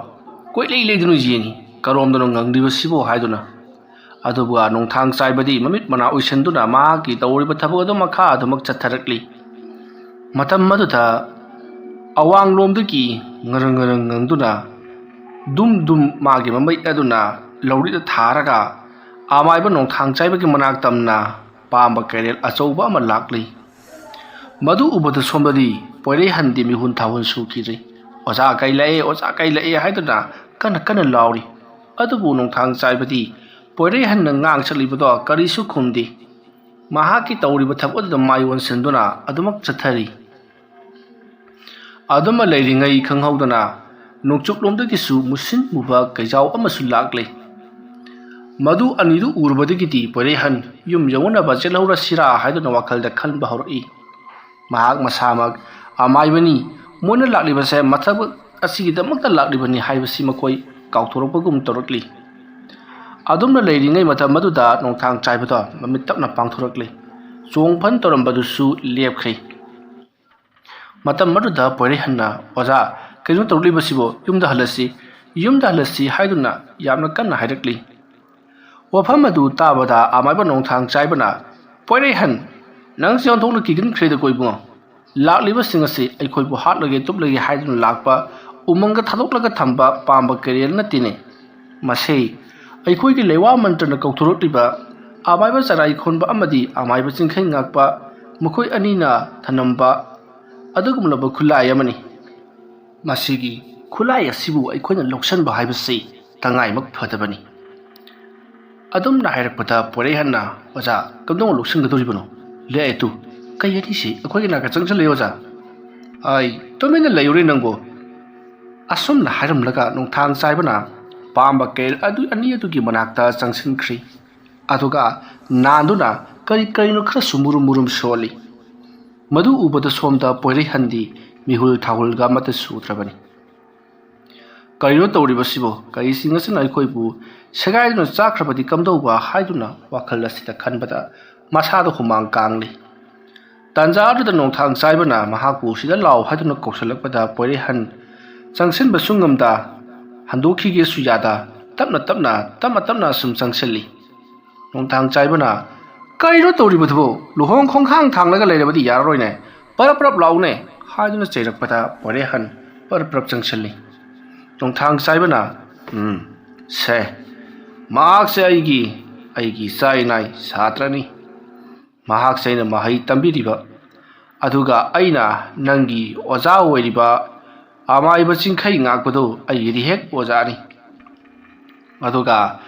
ꯀꯣꯏꯂꯩ ꯂꯩꯗꯨꯅ ꯌꯦꯡꯉꯤ꯫ "ꯀꯔꯣꯝꯗꯅꯣ ꯉꯪꯂꯤꯕꯁꯤꯕꯣ?" ꯍꯥꯏꯗꯨꯅ꯫ ꯑꯗꯨꯒ ꯅꯣꯡꯊꯥꯡ ꯆꯥꯏꯕꯗꯤ ꯃꯃꯤꯠ ꯃꯅꯥ ꯎꯏꯁꯤꯟꯗꯨꯅ ꯃꯍꯥꯛꯀꯤ ꯇꯧꯔꯤꯕ ꯊꯕꯛ ꯑꯗꯨ ꯃꯈꯥ ꯑꯗꯨꯃꯛ ꯆꯠꯊꯔꯛꯂꯤ꯫ ꯃꯇꯝ ꯑꯗꯨꯗ ꯑꯋꯥꯡꯂꯣꯝꯗꯒꯤ ꯉꯔꯪ ꯉꯔꯪ ꯉꯪꯗꯨꯅ ꯗꯨꯝ ꯗꯨꯝ ꯃꯥꯒꯤ ꯃꯃꯩ ꯑꯗꯨꯅ ꯂꯧꯔꯤꯗ ꯊꯥꯔꯒ ꯑꯃꯥꯏꯕ ꯅꯣꯡꯊꯥꯡ ꯆꯥꯏꯕꯒꯤ ꯃꯅꯥꯛ ꯇꯝꯅ ꯄꯥꯝꯕ ꯀꯩꯔꯦꯜ ꯑꯆꯧꯕ ꯑꯃ ꯂꯥꯛꯂꯤ꯫ ꯃꯗꯨ ꯎꯕꯗ ꯁꯣꯝꯗꯗꯤ ꯄꯣꯏꯔꯩꯍꯟꯗꯤ ꯃꯤꯍꯨꯟ ꯊꯥꯍꯨꯟ ꯁꯨꯈꯤꯗ꯭ꯔꯤ꯫ "ꯑꯣꯖꯥ ꯀꯩ ꯂꯥꯛꯑꯦ, ꯑꯣꯖꯥ ꯀꯩ ꯂꯥꯛꯑꯦ?" ꯍꯥꯏꯗꯨꯅ ꯀꯟꯅ ꯀꯟꯅ ꯂꯥꯎꯔꯤ꯫ ꯑꯗꯨꯕꯨ ꯅꯣꯡꯊꯥꯡ ꯆꯥꯏꯕꯗꯤ ꯄꯣꯏꯔꯩꯍꯟꯅ ꯉꯥꯡ ꯁꯛꯂꯤꯕꯗꯣ ꯀꯔꯤꯁꯨ ꯈꯨꯝꯗꯦ꯫ ꯃꯍꯥꯛꯀꯤ ꯇꯧꯔꯤꯕ ꯊꯕꯛ ꯑꯗꯨꯗ ꯃꯥꯏ ꯑꯣꯟꯁꯤꯟꯗꯨꯅ ꯑꯗꯨꯃꯛ ꯆꯠꯊꯔꯤ꯫ ꯑꯗꯨꯃ ꯂꯩꯔꯤꯉꯩ ꯈꯪꯍꯧꯗꯅ ꯅꯣꯡꯆꯨꯞꯂꯣꯝꯗꯒꯤꯁꯨ ꯃꯨꯁꯤꯟ ꯃꯨꯕ ꯀꯩꯖꯥꯎ ꯑꯃꯁꯨ ꯂꯥꯛꯂꯦ꯫ ꯃꯗꯨ ꯑꯅꯤꯗꯨ ꯎꯔꯨꯕꯗꯒꯤꯗꯤ ꯄꯣꯏꯔꯩꯍꯟ ꯌꯨꯝ ꯌꯧꯅꯅꯕ ꯆꯦꯜꯍꯧꯔꯁꯤꯔꯥ ꯍꯥꯏꯗꯨꯅ ꯋꯥꯈꯜꯗ ꯈꯟꯕ ꯍꯧꯔꯛꯏ꯫ ꯃꯍꯥꯛ ꯃꯁꯥꯃꯛ ꯑꯃꯥꯏꯕꯅꯤ, ꯃꯣꯏꯅ ꯂꯥꯛꯂꯤꯕꯁꯦ ꯃꯊꯕꯛ ꯑꯁꯤꯒꯤꯗꯃꯛꯇ ꯂꯥꯛꯂꯤꯕꯅꯤ ꯍꯥꯏꯕꯁꯤ ꯃꯈꯣꯏ ꯀꯥꯎꯊꯣꯔꯛꯄꯒꯨꯝ ꯇꯧꯔꯛꯂꯤ꯫ ꯑꯗꯨꯝꯅ ꯂꯩꯔꯤꯉꯩ ꯃꯇꯝ ꯑꯗꯨꯗ ꯅꯣꯡꯊꯥꯡ ꯆꯥꯏꯕꯗꯣ ꯃꯃꯤꯠ ꯇꯞꯅ ꯄꯥꯡꯊꯣꯔꯛꯂꯤ꯫ ꯆꯣꯡ ꯐꯟ ꯇꯧꯔꯝꯕꯗꯨꯁꯨ ꯂꯦꯞꯈ꯭ꯔꯦ꯫ ꯃꯇꯝ ꯑꯗꯨꯗ ꯄꯣꯏꯔꯩꯍꯟꯅ, "ꯑꯣꯖꯥ, ꯀꯩꯅꯣ ꯇꯧꯔꯛꯂꯤꯕꯁꯤꯕꯣ? ꯌꯨꯝꯗ ꯍꯜꯂꯁꯤ, ꯌꯨꯝꯗ ꯍꯜꯂꯁꯤ" ꯍꯥꯏꯗꯨꯅ ꯌꯥꯝꯅ ꯀꯟꯅ ꯍꯥꯏꯔꯛꯂꯤ꯫ ꯋꯥꯐꯝ ꯑꯗꯨ ꯇꯥꯕꯗ ꯑꯃꯥꯏꯕ ꯅꯣꯡꯊꯥꯡ ꯆꯥꯏꯕꯅ, "ꯄꯣꯏꯔꯩꯍꯟ, ꯅꯪꯁꯦ ꯑꯣꯟꯊꯣꯛꯅ ꯀꯤꯒꯟꯈ꯭ꯔꯦꯗꯀꯣ ꯏꯕꯨꯡꯉꯣ꯫ ꯂꯥꯛꯂꯤꯕꯁꯤꯡ ꯑꯁꯤ ꯑꯩꯈꯣꯏꯕꯨ ꯍꯥꯠꯂꯒꯦ ꯇꯨꯞꯂꯒꯦ ꯍꯥꯏꯗꯨꯅ ꯂꯥꯛꯄ, ꯎꯃꯪꯗ ꯊꯥꯗꯣꯛꯂꯒ ꯊꯝꯕ ꯄꯥꯝꯕ ꯀꯩꯔꯦꯜ ꯅꯠꯇꯦꯅꯦ꯫ ꯃꯁꯤ ꯑꯩꯈꯣꯏꯒꯤ ꯂꯩꯋꯥ ꯃꯟꯇ꯭ꯔꯅ ꯀꯧꯊꯣꯔꯛꯂꯤꯕ ꯑꯃꯥꯏꯕ ꯆꯔꯥꯏ ꯈꯣꯟꯕ ꯑꯃꯗꯤ ꯑꯃꯥꯏꯕ ꯆꯤꯡꯈꯩ ꯉꯥꯛꯄ, ꯃꯈꯣꯏ ꯑꯅꯤꯅ ꯊꯅꯝꯕ ꯑꯗꯨꯒꯨꯝꯂꯕ ꯈꯨꯠꯂꯥꯏ ꯑꯃꯅꯤ꯫ ꯃꯁꯤꯒꯤ ꯈꯨꯠꯂꯥꯏ ꯑꯁꯤꯕꯨ ꯑꯩꯈꯣꯏꯅ ꯂꯧꯁꯤꯟꯕ ꯍꯥꯏꯕꯁꯤ ꯇꯉꯥꯏꯃꯛ ꯐꯗꯕꯅꯤ"꯫ ꯑꯗꯨꯝꯅ ꯍꯥꯏꯔꯛꯄꯗ ꯄꯣꯏꯔꯩꯍꯟꯅ, "ꯑꯣꯖꯥ, ꯀꯝꯗꯧꯅ ꯂꯧꯁꯤꯟꯒꯗꯧꯔꯤꯕꯅꯣ? ꯂꯦ ꯇꯨ, ꯀꯩ ꯑꯅꯤꯁꯤ ꯑꯩꯈꯣꯏꯒꯤ ꯅꯥꯛꯇ ꯆꯪꯁꯤꯜꯂꯛꯑꯦ ꯑꯣꯖꯥ꯫ ꯑꯩ ꯇꯨꯃꯤꯟꯅ ꯂꯩꯔꯨꯔꯦ ꯅꯪꯕꯨ"꯫ ꯑꯁꯨꯝꯅ ꯍꯥꯏꯔꯝꯂꯒ ꯅꯣꯡꯊꯥꯡ ꯆꯥꯏꯕꯅ ꯄꯥꯝꯕ ꯀꯩꯔꯦꯜ ꯑꯗꯨ ꯑꯅꯤ ꯑꯗꯨꯒꯤ ꯃꯅꯥꯛꯇ ꯆꯪꯁꯤꯟꯈ꯭ꯔꯤ꯫ ꯑꯗꯨꯒ ꯅꯥꯟꯗꯨꯅ ꯀꯔꯤ ꯀꯔꯤꯅꯣ ꯈꯔꯁꯨ ꯃꯨꯔꯨꯝ ꯃꯨꯔꯨꯝ ꯁꯣꯜꯂꯤ꯫ ꯃꯗꯨ ꯎꯕꯗ ꯁꯣꯝꯗ ꯄꯣꯏꯔꯩꯍꯟꯗꯤ ꯃꯤꯍꯨꯜ ꯊꯥꯍꯨꯜꯒ ꯑꯃꯠꯇ ꯁꯨꯗ꯭ꯔꯕꯅꯤ꯫ "ꯀꯔꯤꯅꯣ ꯇꯧꯔꯤꯕꯁꯤꯕꯣ? ꯀꯔꯤꯁꯤꯡ ꯑꯁꯤꯅ ꯑꯩꯈꯣꯏꯕꯨ ꯁꯦꯒꯥꯏꯗꯨꯅ ꯆꯥꯈ꯭ꯔꯕꯗꯤ ꯀꯝꯗꯧꯕ?" ꯍꯥꯏꯗꯨꯅ ꯋꯥꯈꯜ ꯑꯁꯤꯗ ꯈꯟꯕꯗ ꯃꯁꯥꯗ ꯍꯨꯃꯥꯡ ꯀꯥꯡꯂꯤ꯫ ꯇꯥꯟꯖꯥ ꯑꯗꯨꯗ ꯅꯣꯡꯊꯥꯡ ꯆꯥꯏꯕꯅ ꯃꯍꯥꯛꯄꯨ "ꯁꯤꯗ ꯂꯥꯎ" ꯍꯥꯏꯗꯨꯅ ꯀꯧꯁꯤꯜꯂꯛꯄꯗ ꯄꯣꯏꯔꯩꯍꯟ ꯆꯪꯁꯤꯟꯕꯁꯨ ꯉꯝꯗ, ꯍꯟꯗꯣꯛꯈꯤꯒꯦꯁꯨ ꯌꯥꯗ, ꯇꯞꯅ ꯇꯞꯅ, ꯇꯞꯅ ꯇꯞꯅ ꯁꯨꯝ ꯆꯪꯁꯤꯜꯂꯤ꯫ ꯅꯣꯡꯊꯥꯡ ꯆꯥꯏꯕꯅ, "ꯀꯩꯅꯣ ꯇꯧꯔꯤꯕꯗꯨꯕꯨ? ꯂꯨꯍꯣꯡ ꯈꯣꯡꯈꯥꯡ ꯊꯥꯡꯂꯒ ꯂꯩꯔꯕꯗꯤ ꯌꯥꯔꯔꯣꯏꯅꯦ꯫ ꯄꯔꯞ ꯄꯔꯞ ꯂꯥꯎꯅꯦ" ꯍꯥꯏꯗꯨꯅ ꯆꯩꯔꯛꯄꯗ ꯄꯣꯏꯔꯩꯍꯟ ꯄꯔꯞ ꯄꯔꯞ ꯆꯪꯁꯤꯜꯂꯤ꯫ ꯅꯣꯡꯊꯥꯡ ꯆꯥꯏꯕꯅ, "ꯎꯝ, ꯁꯦ, ꯃꯍꯥꯛꯁꯦ ꯑꯩꯒꯤ, ꯑꯩꯒꯤ ꯏꯆꯥ ꯏꯅꯥꯏ ꯁꯥꯇ꯭ꯔꯅꯤ꯫ ꯃꯍꯥꯛꯁꯦ ꯑꯩꯅ ꯃꯍꯩ ꯇꯝꯕꯤꯔꯤꯕ, ꯑꯗꯨꯒ ꯑꯩꯅ ꯅꯪꯒꯤ ꯑꯣꯖꯥ ꯑꯣꯏꯔꯤꯕ ꯑꯃꯥꯏꯕ ꯆꯤꯡꯈꯩ ꯉꯥꯛꯄꯗꯨ ꯑꯩꯒꯤꯗꯤ ꯍꯦꯛ ꯑꯣꯖꯥꯅꯤ꯫ ꯑꯗꯨꯒ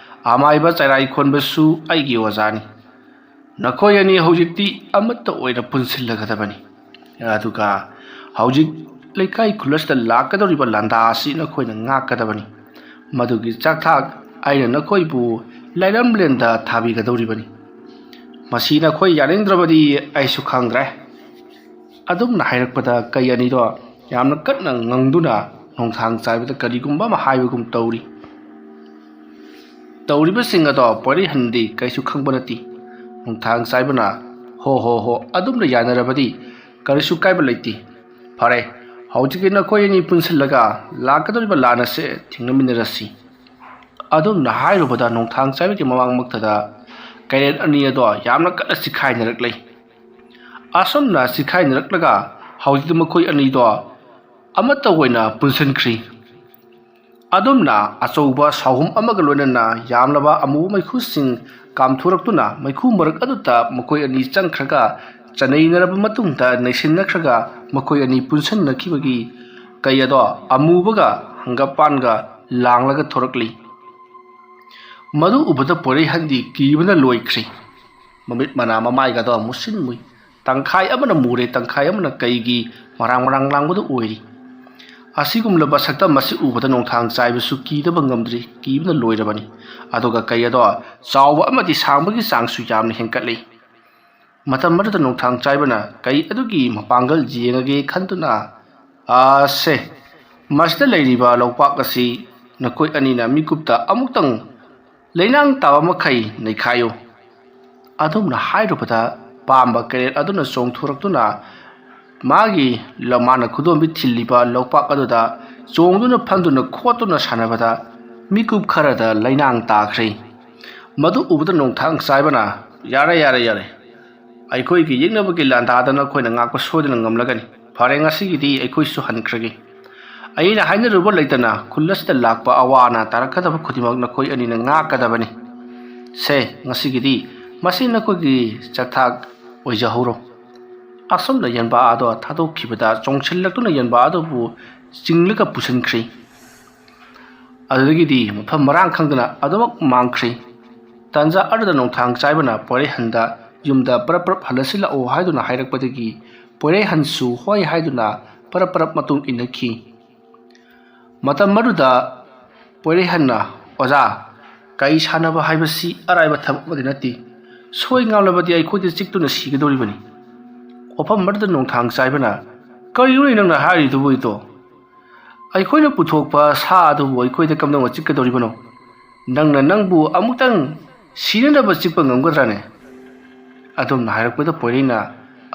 ꯑꯃꯥꯏꯕ ꯆꯔꯥꯏ ꯈꯣꯟꯕꯁꯨ ꯑꯩꯒꯤ ꯑꯣꯖꯥꯅꯤ꯫ ꯅꯈꯣꯏ ꯑꯅꯤ ꯍꯧꯖꯤꯛꯇꯤ ꯑꯃꯠꯇ ꯑꯣꯏꯅ ꯄꯨꯟꯁꯤꯜꯂꯒꯗꯕꯅꯤ꯫ ꯑꯗꯨꯒ ꯍꯧꯖꯤꯛ ꯂꯩꯀꯥꯏ ꯈꯨꯜ ꯑꯁꯤꯗ ꯂꯥꯛꯀꯗꯧꯔꯤꯕ ꯂꯥꯟꯗꯥ ꯑꯁꯤ ꯅꯈꯣꯏꯅ ꯉꯥꯛꯀꯗꯕꯅꯤ꯫ ꯃꯗꯨꯒꯤ ꯆꯥꯛꯊꯥꯛ ꯑꯩꯅ ꯅꯈꯣꯏꯕꯨ ꯂꯥꯏꯔꯝꯂꯦꯟꯗ ꯊꯥꯕꯤꯒꯗꯧꯔꯤꯕꯅꯤ꯫ ꯃꯁꯤ ꯅꯈꯣꯏ ꯌꯥꯅꯤꯡꯗ꯭ꯔꯕꯗꯤ ꯑꯩꯁꯨ ꯈꯪꯗ꯭ꯔꯦ"꯫ ꯑꯗꯨꯝꯅ ꯍꯥꯏꯔꯛꯄꯗ ꯀꯩ ꯑꯅꯤꯗꯣ ꯌꯥꯝꯅ ꯀꯟꯅ ꯉꯪꯗꯨꯅ ꯅꯣꯡꯊꯥꯡ ꯆꯥꯏꯕꯗ ꯀꯔꯤꯒꯨꯝꯕ ꯑꯃ ꯍꯥꯏꯕꯒꯨꯝ ꯇꯧꯔꯤ꯫ ꯇꯧꯔꯤꯕꯁꯤꯡ ꯑꯗꯣ ꯄꯣꯏꯔꯩꯍꯟꯗꯤ ꯀꯩꯁꯨ ꯈꯪꯕ ꯅꯠꯇꯦ꯫ ꯅꯣꯡꯊꯥꯡ ꯆꯥꯏꯕꯅ, "ꯍꯣ ꯍꯣ ꯍꯣ, ꯑꯗꯨꯝꯅ ꯌꯥꯅꯔꯕꯗꯤ ꯀꯔꯤꯁꯨ ꯀꯥꯏꯕ ꯂꯩꯇꯦ꯫ ꯐꯔꯦ, ꯍꯧꯖꯤꯛꯀꯤ ꯅꯈꯣꯏ ꯑꯅꯤ ꯄꯨꯟꯁꯤꯜꯂꯒ ꯂꯥꯛꯀꯗꯧꯔꯤꯕ ꯂꯥꯟ ꯑꯁꯦ ꯊꯦꯡꯅꯃꯤꯟꯅꯔꯁꯤ"꯫ ꯑꯗꯨꯝꯅ ꯍꯥꯏꯔꯨꯕꯗ ꯅꯣꯡꯊꯥꯡ ꯆꯥꯏꯕꯒꯤ ꯃꯃꯥꯡꯃꯛꯇꯗ ꯀꯩꯔꯦꯜ ꯑꯅꯤ ꯑꯗꯣ ꯌꯥꯝꯅ ꯀꯟꯅ ꯆꯤꯈꯥꯏꯅꯔꯛꯂꯦ꯫ ꯑꯁꯨꯝꯅ ꯆꯤꯈꯥꯏꯅꯔꯛꯂꯒ ꯍꯧꯖꯤꯛꯇꯤ ꯃꯈꯣꯏ ꯑꯅꯤꯗꯣ ꯑꯃꯠꯇ ꯑꯣꯏꯅ ꯄꯨꯟꯁꯤꯟꯈ꯭ꯔꯤ꯫ ꯑꯗꯨꯝꯅ ꯑꯆꯧꯕ ꯁꯥꯎꯍꯨꯝ ꯑꯃꯒ ꯂꯣꯏꯅꯅ ꯌꯥꯝꯂꯕ ꯑꯃꯨꯕ ꯃꯩꯈꯨꯁꯤꯡ ꯀꯥꯝꯊꯣꯔꯛꯇꯨꯅ ꯃꯩꯈꯨ ꯃꯔꯛ ꯑꯗꯨꯗ ꯃꯈꯣꯏ ꯑꯅꯤ ꯆꯪꯈ꯭ꯔꯒ ꯆꯅꯩꯅꯔꯕ ꯃꯇꯨꯡꯗ ꯅꯩꯁꯤꯟꯅꯈ꯭ꯔꯒ ꯃꯈꯣꯏ ꯑꯅꯤ ꯄꯨꯟꯁꯤꯟꯅꯈꯤꯕꯒꯤ ꯀꯩ ꯑꯗꯣ ꯑꯃꯨꯕꯒ ꯍꯪꯒꯄꯥꯟꯒ ꯂꯥꯡꯂꯒ ꯊꯣꯔꯛꯂꯤ꯫ ꯃꯗꯨ ꯎꯕꯗ ꯄꯣꯏꯔꯩꯍꯟꯗꯤ ꯀꯤꯕꯅ ꯂꯣꯏꯈ꯭ꯔꯦ꯫ ꯃꯃꯤꯠ ꯃꯅꯥ ꯃꯃꯥꯏꯒꯗꯣ ꯃꯨꯁꯤꯟ ꯃꯨꯏ꯫ ꯇꯪꯈꯥꯏ ꯑꯃꯅ ꯃꯨꯔꯦ, ꯇꯪꯈꯥꯏ ꯑꯃꯅ ꯀꯩꯒꯤ ꯃꯔꯥꯡ ꯃꯔꯥꯡ ꯂꯥꯡꯕꯗꯨ ꯑꯣꯏꯔꯤ꯫ ꯑꯁꯤꯒꯨꯝꯂꯕ ꯁꯛꯇꯝ ꯑꯁꯤ ꯎꯕꯗ ꯅꯣꯡꯊꯥꯡ ꯆꯥꯏꯕꯁꯨ ꯀꯤꯗꯕ ꯉꯝꯗ꯭ꯔꯤ, ꯀꯤꯕꯅ ꯂꯣꯏꯔꯕꯅꯤ꯫ ꯑꯗꯨꯒ ꯀꯩ ꯑꯗꯣ ꯆꯥꯎꯕ ꯑꯃꯗꯤ ꯁꯥꯡꯕꯒꯤ ꯆꯥꯡꯁꯨ ꯌꯥꯝꯅ ꯍꯦꯟꯀꯠꯂꯤ꯫ ꯃꯇꯝ ꯑꯗꯨꯗ ꯅꯣꯡꯊꯥꯡ ꯆꯥꯏꯕꯅ ꯀꯩ ꯑꯗꯨꯒꯤ ꯃꯄꯥꯡꯒꯜ ꯌꯦꯡꯉꯒꯦ ꯈꯟꯗꯨꯅ, "ꯑꯁꯦ, ꯃꯁꯤꯗ ꯂꯩꯔꯤꯕ ꯂꯧꯄꯥꯛ ꯑꯁꯤ ꯅꯈꯣꯏ ꯑꯅꯤꯅ ꯃꯤꯀꯨꯞꯇ ꯑꯃꯨꯛꯇꯪ ꯂꯩꯅꯥꯡ ꯇꯥꯕ ꯃꯈꯩ ꯅꯩꯈꯥꯏꯌꯨ"꯫ ꯑꯗꯨꯝꯅ ꯍꯥꯏꯔꯨꯕꯗ ꯄꯥꯝꯕ ꯀꯩꯔꯦꯜ ꯑꯗꯨꯅ ꯆꯣꯡꯊꯣꯔꯛꯇꯨꯅ ꯃꯥꯒꯤ ꯂ-, ꯃꯥꯅ ꯈꯨꯗꯣꯝꯕꯤ ꯊꯤꯜꯂꯤꯕ ꯂꯧꯄꯥꯛ ꯑꯗꯨꯗ ꯆꯣꯡꯗꯨꯅ ꯐꯟꯗꯨꯅ ꯈꯣꯠꯇꯨꯅ ꯁꯥꯟꯅꯕꯗ ꯃꯤꯀꯨꯞ ꯈꯔꯗ ꯂꯩꯅꯥꯡ ꯇꯥꯈ꯭ꯔꯦ꯫ ꯃꯗꯨ ꯎꯕꯗ ꯅꯣꯡꯊꯥꯡ ꯆꯥꯏꯕꯅ, "ꯌꯥꯔꯦ, ꯌꯥꯔꯦ, ꯌꯥꯔꯦ꯫ ꯑꯩꯈꯣꯏꯒꯤ ꯌꯦꯛꯅꯕꯒꯤ ꯂꯥꯟꯗꯥꯗ ꯅꯈꯣꯏꯅ ꯉꯥꯛꯄ ꯁꯣꯏꯗꯅ ꯉꯝꯂꯒꯅꯤ꯫ ꯐꯔꯦ, ꯉꯁꯤꯒꯤꯗꯤ ꯑꯩꯈꯣꯏꯁꯨ ꯍꯟꯈ꯭ꯔꯒꯦ꯫ ꯑꯩꯅ ꯍꯥꯏꯅꯔꯨꯕ ꯂꯩꯇꯅ ꯈꯨꯜ ꯑꯁꯤꯗ ꯂꯥꯛꯄ ꯑꯋꯥ ꯑꯅꯥ ꯇꯥꯔꯛꯀꯗꯕ ꯈꯨꯗꯤꯡꯃꯛ ꯅꯈꯣꯏ ꯑꯅꯤꯅ ꯉꯥꯛꯀꯗꯕꯅꯤ꯫ ꯁꯦ, ꯉꯁꯤꯒꯤꯗꯤ ꯃꯁꯤ ꯅꯈꯣꯏꯒꯤ ꯆꯥꯛꯊꯥꯛ ꯑꯣꯏꯖꯍꯧꯔꯣ꯫" ꯑꯁꯨꯝꯅ ꯌꯦꯟꯕꯥ ꯑꯗꯣ ꯊꯥꯗꯣꯛꯈꯤꯕꯗ ꯆꯣꯡꯁꯤꯜꯂꯛꯇꯨꯅ ꯌꯦꯟꯕꯥ ꯑꯗꯨꯕꯨ ꯆꯤꯡꯂꯒ ꯄꯨꯁꯤꯟꯈ꯭ꯔꯤ꯫ ꯑꯗꯨꯗꯒꯤꯗꯤ ꯃꯐꯝ ꯃꯔꯥꯡ ꯈꯪꯗꯅ ꯑꯗꯨꯃꯛ ꯃꯥꯡꯈ꯭ꯔꯤ꯫ ꯇꯥꯟꯖꯥ ꯑꯗꯨꯗ ꯅꯣꯡꯊꯥꯡ ꯆꯥꯏꯕꯅ ꯄꯣꯏꯔꯩꯍꯟꯗ ꯌꯨꯝꯗ ꯄꯔꯞ ꯄꯔꯞ ꯍꯜꯂꯁꯤꯜꯂꯛꯑꯣ ꯍꯥꯏꯗꯨꯅ ꯍꯥꯏꯔꯛꯄꯗꯒꯤ ꯄꯣꯏꯔꯩꯍꯟꯁꯨ ꯍꯣꯏ ꯍꯥꯏꯗꯨꯅ ꯄꯔꯞ ꯄꯔꯞ ꯃꯇꯨꯡ ꯏꯟꯅꯈꯤ꯫ ꯃꯇꯝ ꯑꯗꯨꯗ ꯄꯣꯏꯔꯩꯍꯟꯅ, "ꯑꯣꯖꯥ, ꯀꯩ ꯁꯥꯟꯅꯕ ꯍꯥꯏꯕꯁꯤ ꯑꯔꯥꯏꯕ ꯊꯕꯛ ꯑꯃꯗꯤ ꯅꯠꯇꯦ꯫ ꯁꯣꯏ ꯉꯥꯝꯂꯕꯗꯤ ꯑꯩꯈꯣꯏꯗ ꯆꯤꯛꯇꯨꯅ ꯁꯤꯒꯗꯧꯔꯤꯕꯅꯤ꯫" ꯋꯥꯐꯝ ꯑꯗꯨꯗ ꯅꯣꯡꯊꯥꯡ ꯆꯥꯏꯕꯅ, "ꯀꯔꯤꯅꯣꯅꯦ ꯅꯪꯅ ꯍꯥꯏꯔꯤꯗꯨꯕꯨ ꯏꯇꯣ? ꯑꯩꯈꯣꯏꯅ ꯄꯨꯊꯣꯛꯄ ꯁꯥ ꯑꯗꯨꯕꯨ ꯑꯩꯈꯣꯏꯗ ꯀꯝꯗꯧꯅ ꯆꯤꯛꯀꯗꯧꯔꯤꯕꯅꯣ? ꯅꯪꯅ ꯅꯪꯕꯨ ꯑꯃꯨꯛꯇꯪ ꯁꯤꯅꯅꯕ ꯆꯤꯛꯄ ꯉꯝꯒꯗ꯭ꯔꯥꯅꯦ?" ꯑꯗꯣꯝꯅ ꯍꯥꯏꯔꯛꯄꯗ ꯄꯣꯏꯔꯩꯅ,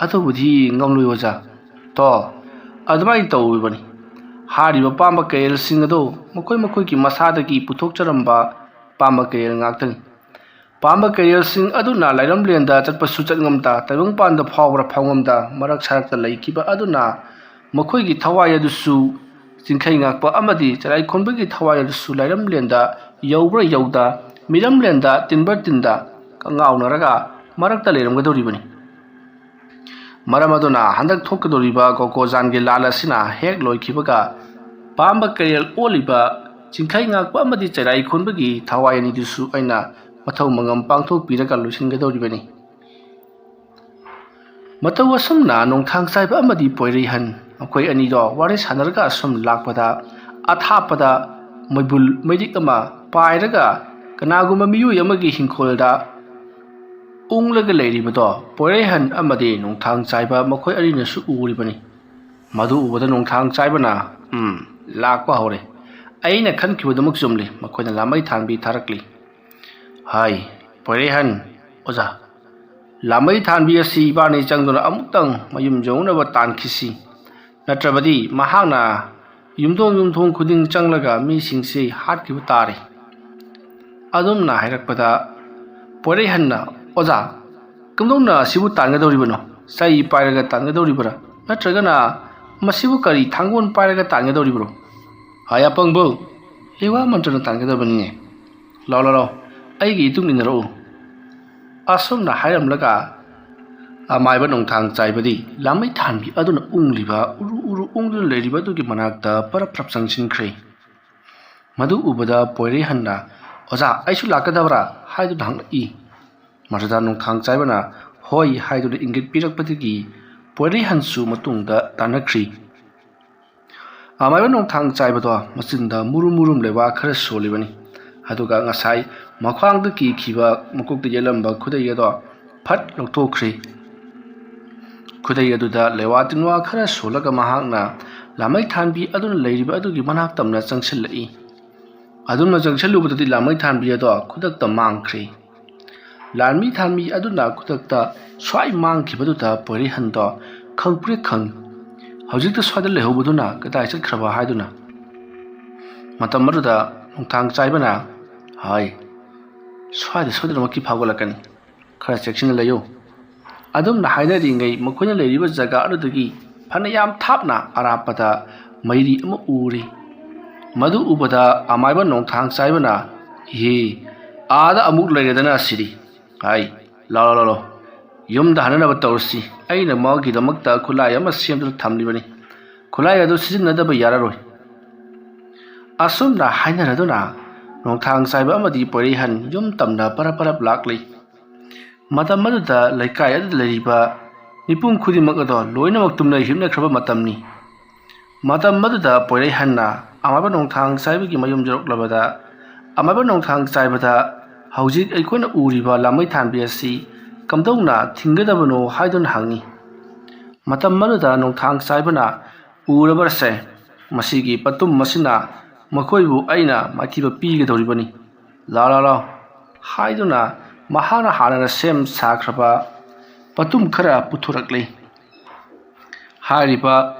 "ꯑꯗꯨꯕꯨꯗꯤ ꯉꯝꯂꯣꯏ ꯑꯣꯖꯥ꯫ ꯇꯣ, ꯑꯗꯨꯃꯥꯏꯅ ꯇꯧꯔꯤꯕꯅꯤ꯫ ꯍꯥꯏꯔꯤꯕ ꯄꯥꯝꯕ ꯀꯩꯔꯦꯜꯁꯤꯡ ꯑꯗꯨ ꯃꯈꯣꯏ ꯃꯈꯣꯏꯒꯤ ꯃꯁꯥꯗꯒꯤ ꯄꯨꯊꯣꯛꯆꯔꯝꯕ ꯄꯥꯝꯕ ꯀꯩꯔꯦꯜ ꯉꯥꯛꯇꯅꯤ꯫ ꯄꯥꯝꯕ ꯀꯩꯔꯦꯜꯁꯤꯡ ꯑꯗꯨꯅ ꯂꯥꯏꯔꯝꯂꯦꯟꯗ ꯆꯠꯄꯁꯨ ꯆꯠꯉꯝꯗ, ꯇꯥꯏꯕꯪꯄꯥꯟꯗ ꯐꯥꯎꯕ꯭ꯔꯥ ꯐꯥꯎꯉꯝꯗ, ꯃꯔꯛ ꯁꯥꯔꯛꯇ ꯂꯩꯈꯤꯕ ꯑꯗꯨꯅ ꯃꯈꯣꯏꯒꯤ ꯊꯋꯥꯏ ꯑꯗꯨꯁꯨ, ꯆꯤꯡꯈꯩ ꯉꯥꯛꯄ ꯑꯃꯗꯤ ꯆꯔꯥꯏ ꯈꯣꯟꯕꯒꯤ ꯊꯋꯥꯏ ꯑꯗꯨꯁꯨ ꯂꯥꯏꯔꯝꯂꯦꯟꯗ ꯌꯧꯕ꯭ꯔꯥ ꯌꯧꯗ, ꯃꯤꯔꯝꯂꯦꯟꯗ ꯇꯤꯟꯕ꯭ꯔꯥ ꯇꯤꯟꯗ ꯀꯉꯥꯎꯅꯔꯒ ꯃꯔꯛꯇ ꯂꯩꯔꯝꯒꯗꯧꯔꯤꯕꯅꯤ꯫ ꯃꯔꯝ ꯑꯗꯨꯅ ꯍꯟꯗꯛ ꯊꯣꯛꯀꯗꯧꯔꯤꯕ ꯀꯣꯀꯣꯖꯥꯟꯒꯤ ꯂꯥꯟ ꯑꯁꯤꯅ ꯍꯦꯛ ꯂꯣꯏꯈꯤꯕꯒ, ꯄꯥꯝꯕ ꯀꯩꯔꯦꯜ ꯑꯣꯜꯂꯤꯕ ꯆꯤꯡꯈꯩ ꯉꯥꯛꯄ ꯑꯃꯗꯤ ꯆꯩꯔꯥꯏ ꯈꯣꯟꯕꯒꯤ ꯊꯋꯥꯏ ꯑꯅꯤꯗꯨꯁꯨ ꯑꯩꯅ ꯃꯊꯧ ꯃꯉꯝ ꯄꯥꯡꯊꯣꯛꯄꯤꯔꯒ ꯂꯣꯏꯁꯤꯟꯒꯗꯧꯔꯤꯕꯅꯤ꯫" ꯃꯇꯧ ꯑꯁꯨꯝꯅ ꯅꯣꯡꯊꯥꯡ ꯆꯥꯏꯕ ꯑꯃꯗꯤ ꯄꯣꯏꯔꯩꯍꯟ ꯃꯈꯣꯏ ꯑꯅꯤꯗꯣ ꯋꯥꯔꯤ ꯁꯥꯟꯅꯔꯒ ꯑꯁꯨꯝ ꯂꯥꯛꯄꯗ, ꯑꯊꯥꯞꯄꯗ ꯃꯩꯕꯨꯜ ꯃꯩꯔꯤꯛ ꯑꯃ ꯄꯥꯏꯔꯒ ꯀꯅꯥꯒꯨꯝꯕ ꯃꯤꯑꯣꯏ ꯑꯃꯒꯤ ꯍꯤꯡꯈꯣꯜꯗ ꯎꯪꯂꯒ ꯂꯩꯔꯤꯕꯗꯣ ꯄꯣꯏꯔꯩꯍꯟ ꯑꯃꯗꯤ ꯅꯣꯡꯊꯥꯡ ꯆꯥꯏꯕ ꯃꯈꯣꯏ ꯑꯅꯤꯅꯁꯨ ꯎꯔꯤꯕꯅꯤ꯫ ꯃꯗꯨ ꯎꯕꯗ ꯅꯣꯡꯊꯥꯡ ꯆꯥꯏꯕꯅ, "ꯎꯝ, ꯂꯥꯛꯄ ꯍꯧꯔꯦ꯫ ꯑꯩꯅ ꯈꯟꯈꯤꯕꯗꯨꯃꯛ ꯆꯨꯝꯂꯤ꯫ ꯃꯈꯣꯏꯅ ꯂꯥꯃꯩ ꯊꯥꯟꯕꯤ ꯊꯥꯔꯛꯂꯤ꯫" "ꯍꯥꯏ, ꯄꯣꯏꯔꯩꯍꯟ, ꯑꯣꯖꯥ, ꯂꯥꯃꯩ ꯊꯥꯟꯕꯤ ꯑꯁꯤ ꯏꯕꯥꯅꯤ ꯆꯪꯗꯨꯅ ꯑꯃꯨꯛꯇꯪ ꯃꯌꯨꯝ ꯌꯧꯅꯕ ꯇꯥꯟꯈꯤꯁꯤ꯫ ꯅꯠꯇ꯭ꯔꯕꯗꯤ ꯃꯍꯥꯛꯅ ꯌꯨꯝꯊꯣꯡ ꯌꯨꯝꯊꯣꯡ ꯈꯨꯗꯤꯡ ꯆꯪꯂꯒ ꯃꯤꯁꯤꯡꯁꯤ ꯍꯥꯠꯈꯤꯕ ꯇꯥꯔꯦ꯫ ꯑꯗꯨꯝꯅ ꯍꯥꯏꯔꯛꯄꯗ ꯄꯣꯏꯔꯩꯍꯟꯅ, "ꯑꯣꯖꯥ, ꯀꯝꯗꯧꯅ ꯑꯁꯤꯕꯨ ꯇꯥꯟꯒꯗꯧꯔꯤꯕꯅꯣ? ꯆꯩ ꯄꯥꯏꯔꯒ ꯇꯥꯟꯒꯗꯧꯔꯤꯕ꯭ꯔꯥ? ꯅꯠꯇ꯭ꯔꯒꯅ ꯃꯁꯤꯕꯨ ꯀꯔꯤ ꯊꯥꯡꯒꯣꯜ ꯄꯥꯏꯔꯒ ꯇꯥꯟꯒꯗꯧꯔꯤꯕ꯭ꯔꯣ? ꯍꯥꯏ ꯑꯄꯪꯕꯧ, ꯂꯩꯋꯥ ꯃꯟꯇ꯭ꯔꯅ ꯇꯥꯟꯒꯗꯕꯅꯤꯅꯦ꯫ ꯂꯥꯎ, ꯂꯥꯎ, ꯂꯥꯎ, ꯑꯩꯒꯤ ꯏꯇꯨꯡ ꯏꯟꯅꯔꯛꯎ"꯫ ꯑꯁꯨꯝꯅ ꯍꯥꯏꯔꯝꯂꯒ ꯑꯃꯥꯏꯕ ꯅꯣꯡꯊꯥꯡ ꯆꯥꯏꯕꯗꯤ ꯂꯥꯃꯩ ꯊꯥꯟꯕꯤ ꯑꯗꯨꯅ ꯎꯪꯂꯤꯕ, ꯎꯔꯨ ꯎꯔꯨ ꯎꯪꯗꯨꯅ ꯂꯩꯔꯤꯕ ꯑꯗꯨꯒꯤ ꯃꯅꯥꯛꯇ ꯄꯔꯞ ꯄꯔꯞ ꯆꯪꯁꯤꯟꯈ꯭ꯔꯦ꯫ ꯃꯗꯨ ꯎꯕꯗ ꯄꯣꯏꯔꯩꯍꯟꯅ, "ꯑꯣꯖꯥ, ꯑꯩꯁꯨ ꯂꯥꯛꯀꯗꯕ꯭ꯔꯥ?" ꯍꯥꯏꯗꯨꯅ ꯍꯪꯂꯛꯏ꯫ ꯃꯗꯨꯗ ꯅꯣꯡꯊꯥꯡ ꯆꯥꯏꯕꯅ "ꯍꯣꯏ" ꯍꯥꯏꯗꯨꯅ ꯏꯪꯒꯤꯠ ꯄꯤꯔꯛꯄꯗꯒꯤ ꯄꯣꯏꯔꯩꯍꯟꯁꯨ ꯃꯇꯨꯡꯗ ꯇꯥꯟꯅꯈ꯭ꯔꯤ꯫ ꯑꯃꯥꯏꯕ ꯅꯣꯡꯊꯥꯡ ꯆꯥꯏꯕꯗꯣ ꯃꯆꯤꯟꯗ ꯃꯨꯔꯨꯝ ꯃꯨꯔꯨꯝ ꯂꯩꯋꯥ ꯈꯔ ꯁꯣꯜꯂꯤꯕꯅꯤ꯫ ꯑꯗꯨꯒ ꯉꯁꯥꯏ ꯃꯈ꯭ꯋꯥꯡꯗ ꯀꯤꯈꯤꯕ, ꯃꯀꯣꯛꯇ ꯌꯦꯠꯂꯝꯕ ꯈꯨꯗꯩ ꯑꯗꯣ ꯐꯠ ꯂꯧꯊꯣꯛꯈ꯭ꯔꯤ꯫ ꯈꯨꯗꯩ ꯑꯗꯨꯗ ꯂꯩꯋꯥ ꯇꯤꯟꯋꯥ ꯈꯔ ꯁꯣꯜꯂꯒ ꯃꯍꯥꯛꯅ ꯂꯥꯃꯩ ꯊꯥꯟꯕꯤ ꯑꯗꯨꯅ ꯂꯩꯔꯤꯕ ꯑꯗꯨꯒꯤ ꯃꯅꯥꯛ ꯇꯝꯅ ꯆꯪꯁꯤꯜꯂꯛꯏ꯫ ꯑꯗꯨꯝꯅ ꯆꯪꯁꯤꯜꯂꯨꯕꯗꯗꯤ ꯂꯥꯃꯩ ꯊꯥꯟꯕꯤ ꯑꯗꯣ ꯈꯨꯗꯛꯇ ꯃꯥꯡꯈ꯭ꯔꯦ꯫ ꯂꯥꯟꯃꯤ ꯊꯥꯟꯕꯤ ꯑꯗꯨꯅ ꯈꯨꯗꯛꯇ ꯁ꯭ꯋꯥꯏ ꯃꯥꯡꯈꯤꯕꯗꯨꯗ ꯄꯣꯏꯔꯩꯍꯟꯗꯣ ꯈꯪꯄ꯭ꯔꯦꯛ ꯈꯪꯉꯤ꯫ ꯍꯧꯖꯤꯛꯇ ꯁ꯭ꯋꯥꯏꯗ ꯂꯩꯍꯧꯕꯗꯨꯅ ꯀꯗꯥꯏ ꯆꯠꯈ꯭ꯔꯕ ꯍꯥꯏꯗꯨꯅ꯫ ꯃꯇꯝ ꯑꯗꯨꯗ ꯅꯣꯡꯊꯥꯡ ꯆꯥꯏꯕꯅ, "ꯍꯥꯏ, ꯁ꯭ꯋꯥꯏꯗ ꯁꯣꯏꯗꯅꯃꯛꯀꯤ ꯐꯥꯎꯒꯠꯂꯛꯀꯅꯤ꯫ ꯈꯔ ꯆꯦꯛꯁꯤꯟꯅ ꯂꯩꯌꯨ"꯫ ꯑꯗꯨꯝꯅ ꯍꯥꯏꯅꯔꯤꯉꯩ ꯃꯈꯣꯏꯅ ꯂꯩꯔꯤꯕ ꯖꯒꯥ ꯑꯗꯨꯗꯒꯤ ꯐꯅꯌꯥꯝ ꯊꯥꯞꯅ ꯑꯔꯥꯞꯄꯗ ꯃꯩꯔꯤ ꯑꯃ ꯎꯔꯤ꯫ ꯃꯗꯨ ꯎꯕꯗ ꯑꯃꯥꯏꯕ ꯅꯣꯡꯊꯥꯡ ꯆꯥꯏꯕꯅ, "ꯏꯍꯦ, ꯑꯥꯗ ꯑꯃꯨꯛ ꯂꯩꯔꯦꯗꯅ ꯁꯤꯗꯤ꯫ ꯍꯥꯏ, ꯂꯥꯎ, ꯂꯥꯎ, ꯂꯥꯎ, ꯂꯥꯎ꯫ ꯌꯨꯝꯗ ꯍꯟꯅꯅꯕ ꯇꯧꯔꯁꯤ꯫ ꯑꯩꯅ ꯃꯥꯒꯤꯗꯃꯛꯇ ꯈꯨꯠꯂꯥꯏ ꯑꯃ ꯁꯦꯝꯗꯨꯅ ꯊꯝꯂꯤꯕꯅꯤ꯫ ꯈꯨꯠꯂꯥꯏ ꯑꯗꯨ ꯁꯤꯖꯤꯟꯅꯗꯕ ꯌꯥꯔꯔꯣꯏ"꯫ ꯑꯁꯨꯝꯅ ꯍꯥꯏꯅꯔꯗꯨꯅ ꯅꯣꯡꯊꯥꯡ ꯆꯥꯏꯕ ꯑꯃꯗꯤ ꯄꯣꯏꯔꯩꯍꯟ ꯌꯨꯝ ꯇꯝꯅ ꯄꯔꯞ ꯄꯔꯞ ꯂꯥꯛꯂꯤ꯫ ꯃꯇꯝ ꯑꯗꯨꯗ ꯂꯩꯀꯥꯏ ꯑꯗꯨꯗ ꯂꯩꯔꯤꯕ ꯃꯤꯄꯨꯝ ꯈꯨꯗꯤꯡꯃꯛ ꯑꯗꯣ ꯂꯣꯏꯅꯃꯛ ꯇꯨꯝꯅ ꯍꯤꯞꯅꯈ꯭ꯔꯕ ꯃꯇꯝꯅꯤ꯫ ꯃꯇꯝ ꯑꯗꯨꯗ ꯄꯣꯏꯔꯩꯍꯟꯅ ꯑꯃꯥꯏꯕ ꯅꯣꯡꯊꯥꯡ ꯆꯥꯏꯕꯒꯤ ꯃꯌꯨꯝ ꯌꯧꯔꯛꯂꯕꯗ, ꯑꯃꯥꯏꯕ ꯅꯣꯡꯊꯥꯡ ꯆꯥꯏꯕꯗ ꯍꯧꯖꯤꯛ ꯑꯩꯈꯣꯏꯅ ꯎꯔꯤꯕ ꯂꯥꯃꯩ ꯊꯥꯟꯕꯤ ꯑꯁꯤ ꯀꯝꯗꯧꯅ ꯊꯤꯡꯒꯗꯕꯅꯣ ꯍꯥꯏꯗꯨꯅ ꯍꯪꯉꯤ꯫ ꯃꯇꯝ ꯑꯗꯨꯗ ꯅꯣꯡꯊꯥꯡ ꯆꯥꯏꯕꯅ, "ꯎꯔꯕꯔꯁꯦ, ꯃꯁꯤꯒꯤ ꯄꯠꯇꯨꯝ ꯑꯁꯤꯅ ꯃꯈꯣꯏꯕꯨ ꯑꯩꯅ ꯃꯥꯏꯊꯤꯕ ꯄꯤꯒꯗꯧꯔꯤꯕꯅꯤ꯫ ꯂꯥꯎ, ꯂꯥꯎ, ꯂꯥꯎ" ꯍꯥꯏꯗꯨꯅ ꯃꯍꯥꯛꯅ ꯍꯥꯟꯅꯅ ꯁꯦꯝ ꯁꯥꯈ꯭ꯔꯕ ꯄꯠꯇꯨꯝ ꯈꯔ ꯄꯨꯊꯣꯔꯛꯂꯤ꯫ ꯍꯥꯏꯔꯤꯕ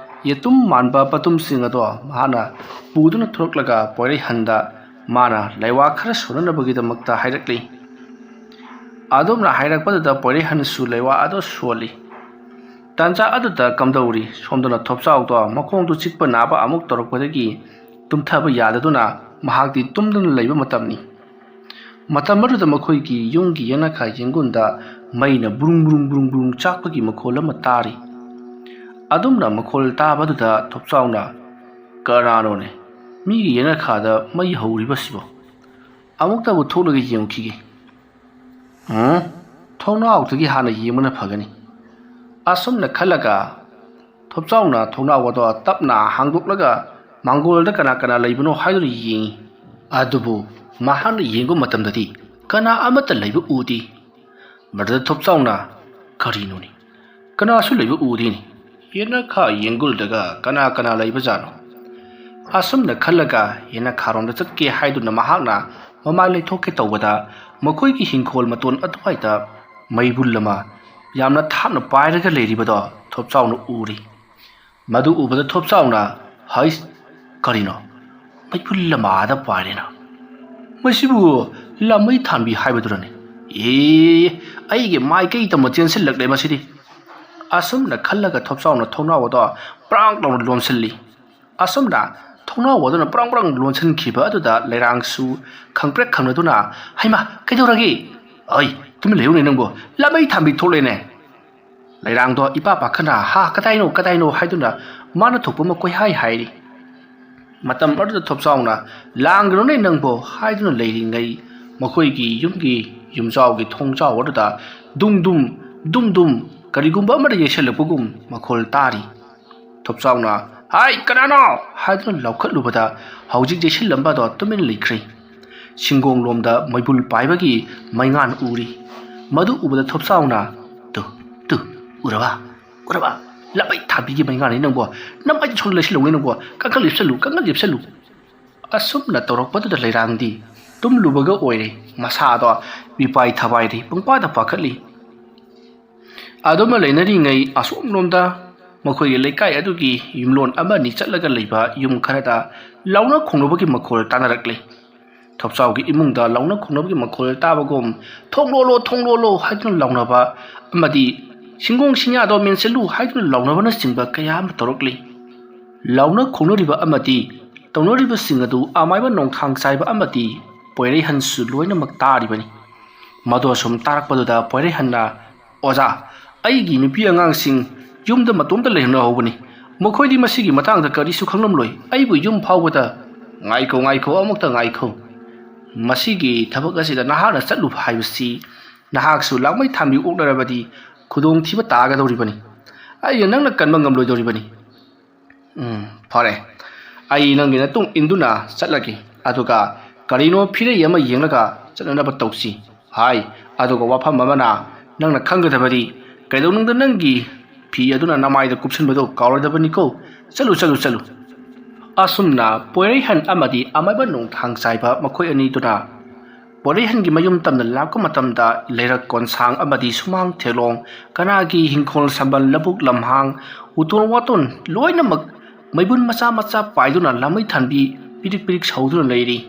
ꯌꯦꯇꯨꯝ ꯃꯥꯟꯕ ꯄꯇꯨꯝꯁꯤꯡ ꯑꯗꯣ ꯃꯍꯥꯛꯅ ꯄꯨꯗꯨꯅ ꯊꯣꯔꯛꯂꯒ ꯄꯣꯏꯔꯩꯍꯟꯗ ꯃꯥꯅ ꯂꯩꯋꯥ ꯈꯔ ꯁꯣꯟꯅꯅꯕꯒꯤꯗꯃꯛꯇ ꯍꯥꯏꯔꯛꯂꯤ꯫ ꯑꯗꯨꯝꯅ ꯍꯥꯏꯔꯛꯄꯗꯨꯗ ꯄꯣꯏꯔꯩꯍꯟꯁꯨ ꯂꯩꯋꯥ ꯑꯗꯨ ꯁꯣꯜꯂꯤ꯫ ꯇꯥꯟꯖꯥ ꯑꯗꯨꯗ ꯀꯝꯗꯧꯔꯤ ꯁꯣꯝꯗꯅ ꯊꯣꯞꯆꯥꯎꯗꯣ ꯃꯈꯣꯡꯗꯨ ꯆꯤꯛꯄ ꯅꯥꯕ ꯑꯃꯨꯛ ꯇꯧꯔꯛꯄꯗꯒꯤ ꯇꯨꯝꯊꯕ ꯌꯥꯗꯗꯨꯅ ꯃꯍꯥꯛꯇꯤ ꯇꯨꯝꯗꯨꯅ ꯂꯩꯕ ꯃꯇꯝꯅꯤ꯫ ꯃꯇꯝ ꯑꯗꯨꯗ ꯃꯈꯣꯏꯒꯤ ꯌꯨꯝꯒꯤ ꯌꯦꯅꯈꯥ ꯌꯦꯡꯒꯨꯟꯗ ꯃꯩꯅ ꯕ꯭ꯔꯨꯡ ꯕ꯭ꯔꯨꯡ ꯕ꯭ꯔꯨꯡ ꯕ꯭ꯔꯨꯡ ꯆꯥꯛꯄꯒꯤ ꯃꯈꯣꯜ ꯑꯃ ꯇꯥꯔꯤ꯫ ꯑꯗꯨꯝꯅ ꯃꯈꯣꯜ ꯇꯥꯕꯗꯨꯗ ꯊꯣꯞꯆꯥꯎꯅ, "ꯀꯅꯥꯅꯣꯅꯦ ꯃꯤꯒꯤ ꯌꯦꯅꯈꯥꯗ ꯃꯩ ꯍꯧꯔꯤꯕꯁꯤꯕꯣ? ꯑꯃꯨꯛꯇꯕꯨ ꯊꯣꯛꯂꯒ ꯌꯦꯡꯉꯨꯈꯤꯒꯦ꯫ ꯎꯝ, ꯊꯣꯡꯅꯥꯎꯗꯒꯤ ꯍꯥꯟꯅ ꯌꯦꯡꯕꯅ ꯐꯒꯅꯤ"꯫ ꯑꯁꯨꯝꯅ ꯈꯜꯂꯒ ꯊꯣꯞꯆꯥꯎꯅ ꯊꯣꯡꯅꯥꯎ ꯑꯗꯣ ꯇꯞꯅ ꯍꯥꯡꯗꯣꯛꯂꯒ ꯃꯥꯡꯒꯣꯜꯗ ꯀꯅꯥ ꯀꯅꯥ ꯂꯩꯕꯅꯣ ꯍꯥꯏꯗꯨꯅ ꯌꯦꯡꯉꯤ꯫ ꯑꯗꯨꯕꯨ ꯃꯍꯥꯛꯅ ꯌꯦꯡꯕ ꯃꯇꯝꯗꯗꯤ ꯀꯅꯥ ꯑꯃꯠꯇ ꯂꯩꯕ ꯎꯗꯦ꯫ ꯃꯗꯨꯗ ꯊꯣꯞꯆꯥꯎꯅ, "ꯀꯔꯤꯅꯣꯅꯦ? ꯀꯅꯥꯁꯨ ꯂꯩꯕ ꯎꯗꯦꯅꯦ꯫ ꯌꯦꯅꯈꯥ ꯌꯦꯡꯒꯨꯜꯗꯒ ꯀꯅꯥ ꯀꯅꯥ ꯂꯩꯕꯖꯥꯠꯅꯣ?" ꯑꯁꯨꯝꯅ ꯈꯜꯂꯒ ꯌꯦꯅꯈꯥꯔꯣꯝꯗ ꯆꯠꯀꯦ ꯍꯥꯏꯗꯨꯅ ꯃꯍꯥꯛꯅ ꯃꯃꯥꯏ ꯂꯩꯊꯣꯛꯀꯦ ꯇꯧꯕꯗ ꯃꯈꯣꯏꯒꯤ ꯍꯤꯡꯈꯣꯜ ꯃꯇꯣꯟ ꯑꯗꯨꯋꯥꯏꯗ ꯃꯩꯕꯨꯜ ꯑꯃ ꯌꯥꯝꯅ ꯊꯥꯞꯅ ꯄꯥꯏꯔꯒ ꯂꯩꯔꯤꯕꯗꯣ ꯊꯣꯞꯆꯥꯎꯅ ꯎꯔꯤ꯫ ꯃꯗꯨ ꯎꯕꯗ ꯊꯣꯞꯆꯥꯎꯅ, "ꯍꯩꯁ, ꯀꯔꯤꯅꯣ? ꯃꯩꯕꯨꯜ ꯑꯃ ꯑꯥꯗ ꯄꯥꯏꯔꯦꯅ꯫ ꯃꯁꯤꯕꯨ ꯂꯥꯃꯩ ꯊꯥꯟꯕꯤ ꯍꯥꯏꯕꯗꯨꯔꯅꯦ? ꯑꯦ, ꯑꯩꯒꯤ ꯃꯥꯏꯀꯩ ꯇꯝꯕ ꯆꯦꯟꯁꯤꯜꯂꯛꯂꯦ ꯃꯁꯤꯗꯤ"꯫ ꯑꯁꯨꯝꯅ ꯈꯜꯂꯒ ꯊꯣꯞꯆꯥꯎꯅ ꯊꯣꯡꯅꯥꯎ ꯑꯗꯣ ꯄ꯭ꯔꯥꯡ ꯂꯥꯎꯅ ꯂꯣꯟꯁꯤꯜꯂꯤ꯫ ꯑꯁꯨꯝꯅ ꯊꯣꯡꯅꯥꯎ ꯑꯗꯨꯅ ꯄ꯭ꯔꯥꯡ ꯄ꯭ꯔꯥꯡ ꯂꯣꯟꯁꯤꯟꯈꯤꯕ ꯑꯗꯨꯗ ꯂꯩꯔꯥꯡꯁꯨ ꯈꯪꯄ꯭ꯔꯦꯛ ꯈꯪꯅꯗꯨꯅ, "ꯍꯩꯃꯥ, ꯀꯩꯗꯧꯔꯒꯦ? ꯑꯩ, ꯇꯨꯃꯤꯟ ꯂꯩꯌꯨꯅꯦ ꯅꯪꯕꯨ꯫ ꯂꯥꯃꯩ ꯊꯥꯟꯕꯤ ꯊꯣꯛꯂꯦꯅꯦ"꯫ ꯂꯩꯔꯥꯡꯗꯣ ꯏꯄꯥ ꯄꯥꯈꯠꯅ, "ꯍꯥ, ꯀꯗꯥꯏꯅꯣ, ꯀꯗꯥꯏꯅꯣ?" ꯍꯥꯏꯗꯨꯅ ꯃꯥꯅ ꯊꯣꯛꯄ ꯑꯃ ꯀꯣꯏꯍꯥꯏ ꯍꯥꯏꯔꯤ꯫ ꯃꯇꯝ ꯑꯗꯨꯗ ꯊꯣꯞꯆꯥꯎꯅ, "ꯂꯥꯡꯒꯅꯨꯅꯦ ꯅꯪꯕꯣ" ꯍꯥꯏꯗꯨꯅ ꯂꯩꯔꯤꯉꯩ ꯃꯈꯣꯏꯒꯤ ꯌꯨꯝꯒꯤ ꯌꯨꯝꯖꯥꯎꯒꯤ ꯊꯣꯡꯖꯥꯎ ꯑꯗꯨꯗ ꯗꯨꯝ ꯗꯨꯝ, ꯗꯨꯝ ꯗꯨꯝ ꯀꯔꯤꯒꯨꯝꯕ ꯑꯃꯅ ꯌꯩꯁꯜꯂꯛꯄꯒꯨꯝ ꯃꯈꯣꯜ ꯇꯥꯔꯤ꯫ ꯊꯣꯞꯆꯥꯎꯅ, "ꯍꯥꯏ, ꯀꯅꯥꯅꯣ?" ꯍꯥꯏꯗꯨꯅ ꯂꯥꯎꯈꯠꯂꯨꯕꯗ ꯍꯧꯖꯤꯛ ꯌꯩꯁꯤꯜꯂꯝꯕꯗꯣ ꯇꯨꯃꯤꯟ ꯂꯩꯈ꯭ꯔꯦ꯫ ꯁꯤꯡꯒꯣꯡꯂꯣꯝꯗ ꯃꯩꯕꯨꯜ ꯄꯥꯏꯕꯒꯤ ꯃꯩꯉꯥꯟ ꯎꯔꯤ꯫ ꯃꯗꯨ ꯎꯕꯗ ꯊꯣꯞꯆꯥꯎꯅ, "ꯇꯨ, ꯇꯨ, ꯎꯔꯕ? ꯎꯔꯕ? ꯂꯥꯃꯩ ꯊꯥꯟꯕꯤꯒꯤ ꯃꯩꯉꯥꯟꯅꯤ ꯅꯪꯕꯣ꯫ ꯅꯃꯥꯏꯗ ꯁꯣꯟ ꯂꯩꯁꯤꯜꯂꯧꯅꯦ ꯅꯪꯕꯣ꯫ ꯀꯥꯡꯈꯜ ꯂꯤꯞꯁꯜꯂꯨ, ꯀꯥꯡꯈꯜ ꯂꯤꯞꯁꯜꯂꯨ"꯫ ꯑꯁꯨꯝꯅ ꯇꯧꯔꯛꯄ ꯑꯗꯨꯗ ꯂꯩꯔꯥꯡꯗꯤ ꯇꯨꯝꯂꯨꯕꯒ ꯑꯣꯏꯔꯦ꯫ ꯃꯁꯥꯗꯣ ꯃꯤꯄꯥꯏ ꯊꯕꯥꯏꯔꯤ, ꯄꯪꯄꯥꯗ ꯄꯥꯈꯠꯂꯤ꯫ ꯑꯗꯨꯃ ꯂꯩꯅꯔꯤꯉꯩ ꯑꯁꯣꯝꯂꯣꯝꯗ ꯃꯈꯣꯏꯒꯤ ꯂꯩꯀꯥꯏ ꯑꯗꯨꯒꯤ ꯌꯨꯝꯂꯣꯟ ꯑꯃꯅꯤ ꯆꯠꯂꯒ ꯂꯩꯕ ꯌꯨꯝ ꯈꯔꯗ ꯂꯥꯎꯅ ꯈꯣꯡꯅꯕꯒꯤ ꯃꯈꯣꯜ ꯇꯥꯅꯔꯛꯂꯤ꯫ ꯊꯣꯞꯆꯥꯎꯒꯤ ꯏꯃꯨꯡꯗ ꯂꯥꯎꯅ ꯈꯣꯡꯅꯕꯒꯤ ꯃꯈꯣꯜ ꯇꯥꯕꯒꯨꯝ, "ꯊꯣꯡ ꯂꯣꯜꯂꯣ, ꯊꯣꯡ ꯂꯣꯜꯂꯣ" ꯍꯥꯏꯗꯨꯅ ꯂꯥꯎꯅꯕ ꯑꯃꯗꯤ "ꯁꯤꯡꯒꯣꯡ ꯁꯤꯡꯌꯥꯗꯣ ꯃꯦꯟꯁꯤꯜꯂꯨ" ꯍꯥꯏꯗꯨꯅ ꯂꯥꯎꯅꯕꯅꯆꯤꯡꯕ ꯀꯌꯥ ꯑꯃ ꯇꯧꯔꯛꯂꯤ꯫ ꯂꯥꯎꯅ ꯈꯣꯡꯅꯔꯤꯕ ꯑꯃꯗꯤ ꯇꯧꯅꯔꯤꯕꯁꯤꯡ ꯑꯗꯨ ꯑꯃꯥꯏꯕ ꯅꯣꯡꯊꯥꯡ ꯆꯥꯏꯕ ꯑꯃꯗꯤ ꯄꯣꯏꯔꯩꯍꯟꯁꯨ ꯂꯣꯏꯅꯃꯛ ꯇꯥꯔꯤꯕꯅꯤ꯫ ꯃꯗꯨ ꯑꯁꯨꯝ ꯇꯥꯔꯛꯄꯗꯨꯗ ꯄꯣꯏꯔꯩꯍꯟꯅ, "ꯑꯣꯖꯥ, ꯑꯩꯒꯤ ꯅꯨꯄꯤ ꯑꯉꯥꯡꯁꯤꯡ ꯌꯨꯝꯗ ꯃꯇꯣꯝꯇ ꯂꯩꯍꯧꯅꯍꯧꯕꯅꯤ꯫ ꯃꯈꯣꯏꯗꯤ ꯃꯁꯤꯒꯤ ꯃꯇꯥꯡꯗ ꯀꯔꯤꯁꯨ ꯈꯪꯂꯝꯂꯣꯏ꯫ ꯑꯩꯕꯨ ꯌꯨꯝ ꯐꯥꯎꯕꯗ" "ꯉꯥꯏꯈꯣ, ꯉꯥꯏꯈꯣ, ꯑꯃꯨꯛꯇ ꯉꯥꯏꯈꯣ꯫ ꯃꯁꯤꯒꯤ ꯊꯕꯛ ꯑꯁꯤꯗ ꯅꯍꯥꯛꯅ ꯆꯠꯂꯨꯕ ꯍꯥꯏꯕꯁꯤ ꯅꯍꯥꯛꯁꯨ ꯂꯥꯡꯃꯩ ꯊꯥꯟꯕꯤ ꯑꯣꯛꯅꯔꯕꯗꯤ ꯈꯨꯗꯣꯡꯊꯤꯕ ꯇꯥꯒꯗꯧꯔꯤꯕꯅꯤ꯫ ꯑꯩꯅ ꯅꯪꯅ ꯀꯟꯕ ꯉꯝꯂꯣꯏꯗꯧꯔꯤꯕꯅꯤ꯫ ꯎꯝ, ꯐꯔꯦ꯫ ꯑꯩ ꯅꯪꯒꯤ ꯅꯇꯨꯡ ꯏꯟꯗꯨꯅ ꯆꯠꯂꯒꯦ꯫ ꯑꯗꯨꯒ ꯀꯔꯤꯅꯣ ꯐꯤꯔꯩ ꯑꯃ ꯌꯦꯡꯂꯒ ꯆꯠꯅꯅꯕ ꯇꯧꯁꯤ꯫ ꯍꯥꯏ, ꯑꯗꯨꯒ ꯋꯥꯐꯝ ꯑꯃꯅ, ꯅꯪꯅ ꯈꯪꯒꯗꯕꯗꯤ, ꯀꯩꯗꯧꯅꯨꯡꯗ ꯅꯪꯒꯤ ꯐꯤ ꯑꯗꯨꯅ ꯅꯃꯥꯏꯗ ꯀꯨꯞꯁꯤꯟꯕꯗꯨ ꯀꯥꯎꯔꯣꯏꯗꯕꯅꯤꯀꯣ꯫ ꯆꯠꯂꯨ, ꯆꯠꯂꯨ, ꯆꯠꯂꯨ꯫ ꯑꯁꯨꯝꯅ ꯄꯣꯏꯔꯩꯍꯟ ꯑꯃꯗꯤ ꯑꯃꯥꯏꯕ ꯅꯣꯡꯊꯥꯡ ꯆꯥꯏꯕ ꯃꯈꯣꯏ ꯑꯅꯤꯗꯨꯅ ꯄꯣꯏꯔꯩꯍꯟꯒꯤ ꯃꯌꯨꯝ ꯇꯝꯅ ꯂꯥꯛꯄ ꯃꯇꯝꯗ ꯂꯩꯔꯛ ꯀꯣꯟꯁꯥꯡ ꯑꯃꯗꯤ ꯁꯨꯃꯥꯡ ꯊꯦꯂꯣꯡ, ꯀꯅꯥꯒꯤ ꯍꯤꯡꯈꯣꯜ ꯁꯝꯕꯜ, ꯂꯧꯕꯨꯛ ꯂꯝꯍꯥꯡ, ꯎꯇꯣꯟ ꯋꯥꯇꯣꯟ ꯂꯣꯏꯅꯃꯛ ꯃꯩꯕꯨꯟ ꯃꯆꯥ ꯃꯆꯥ ꯄꯥꯏꯗꯨꯅ ꯂꯥꯃꯩ ꯊꯥꯟꯕꯤ ꯄꯤꯔꯤꯛ ꯄꯤꯔꯤꯛ ꯁꯧꯗꯨꯅ ꯂꯩꯔꯤ꯫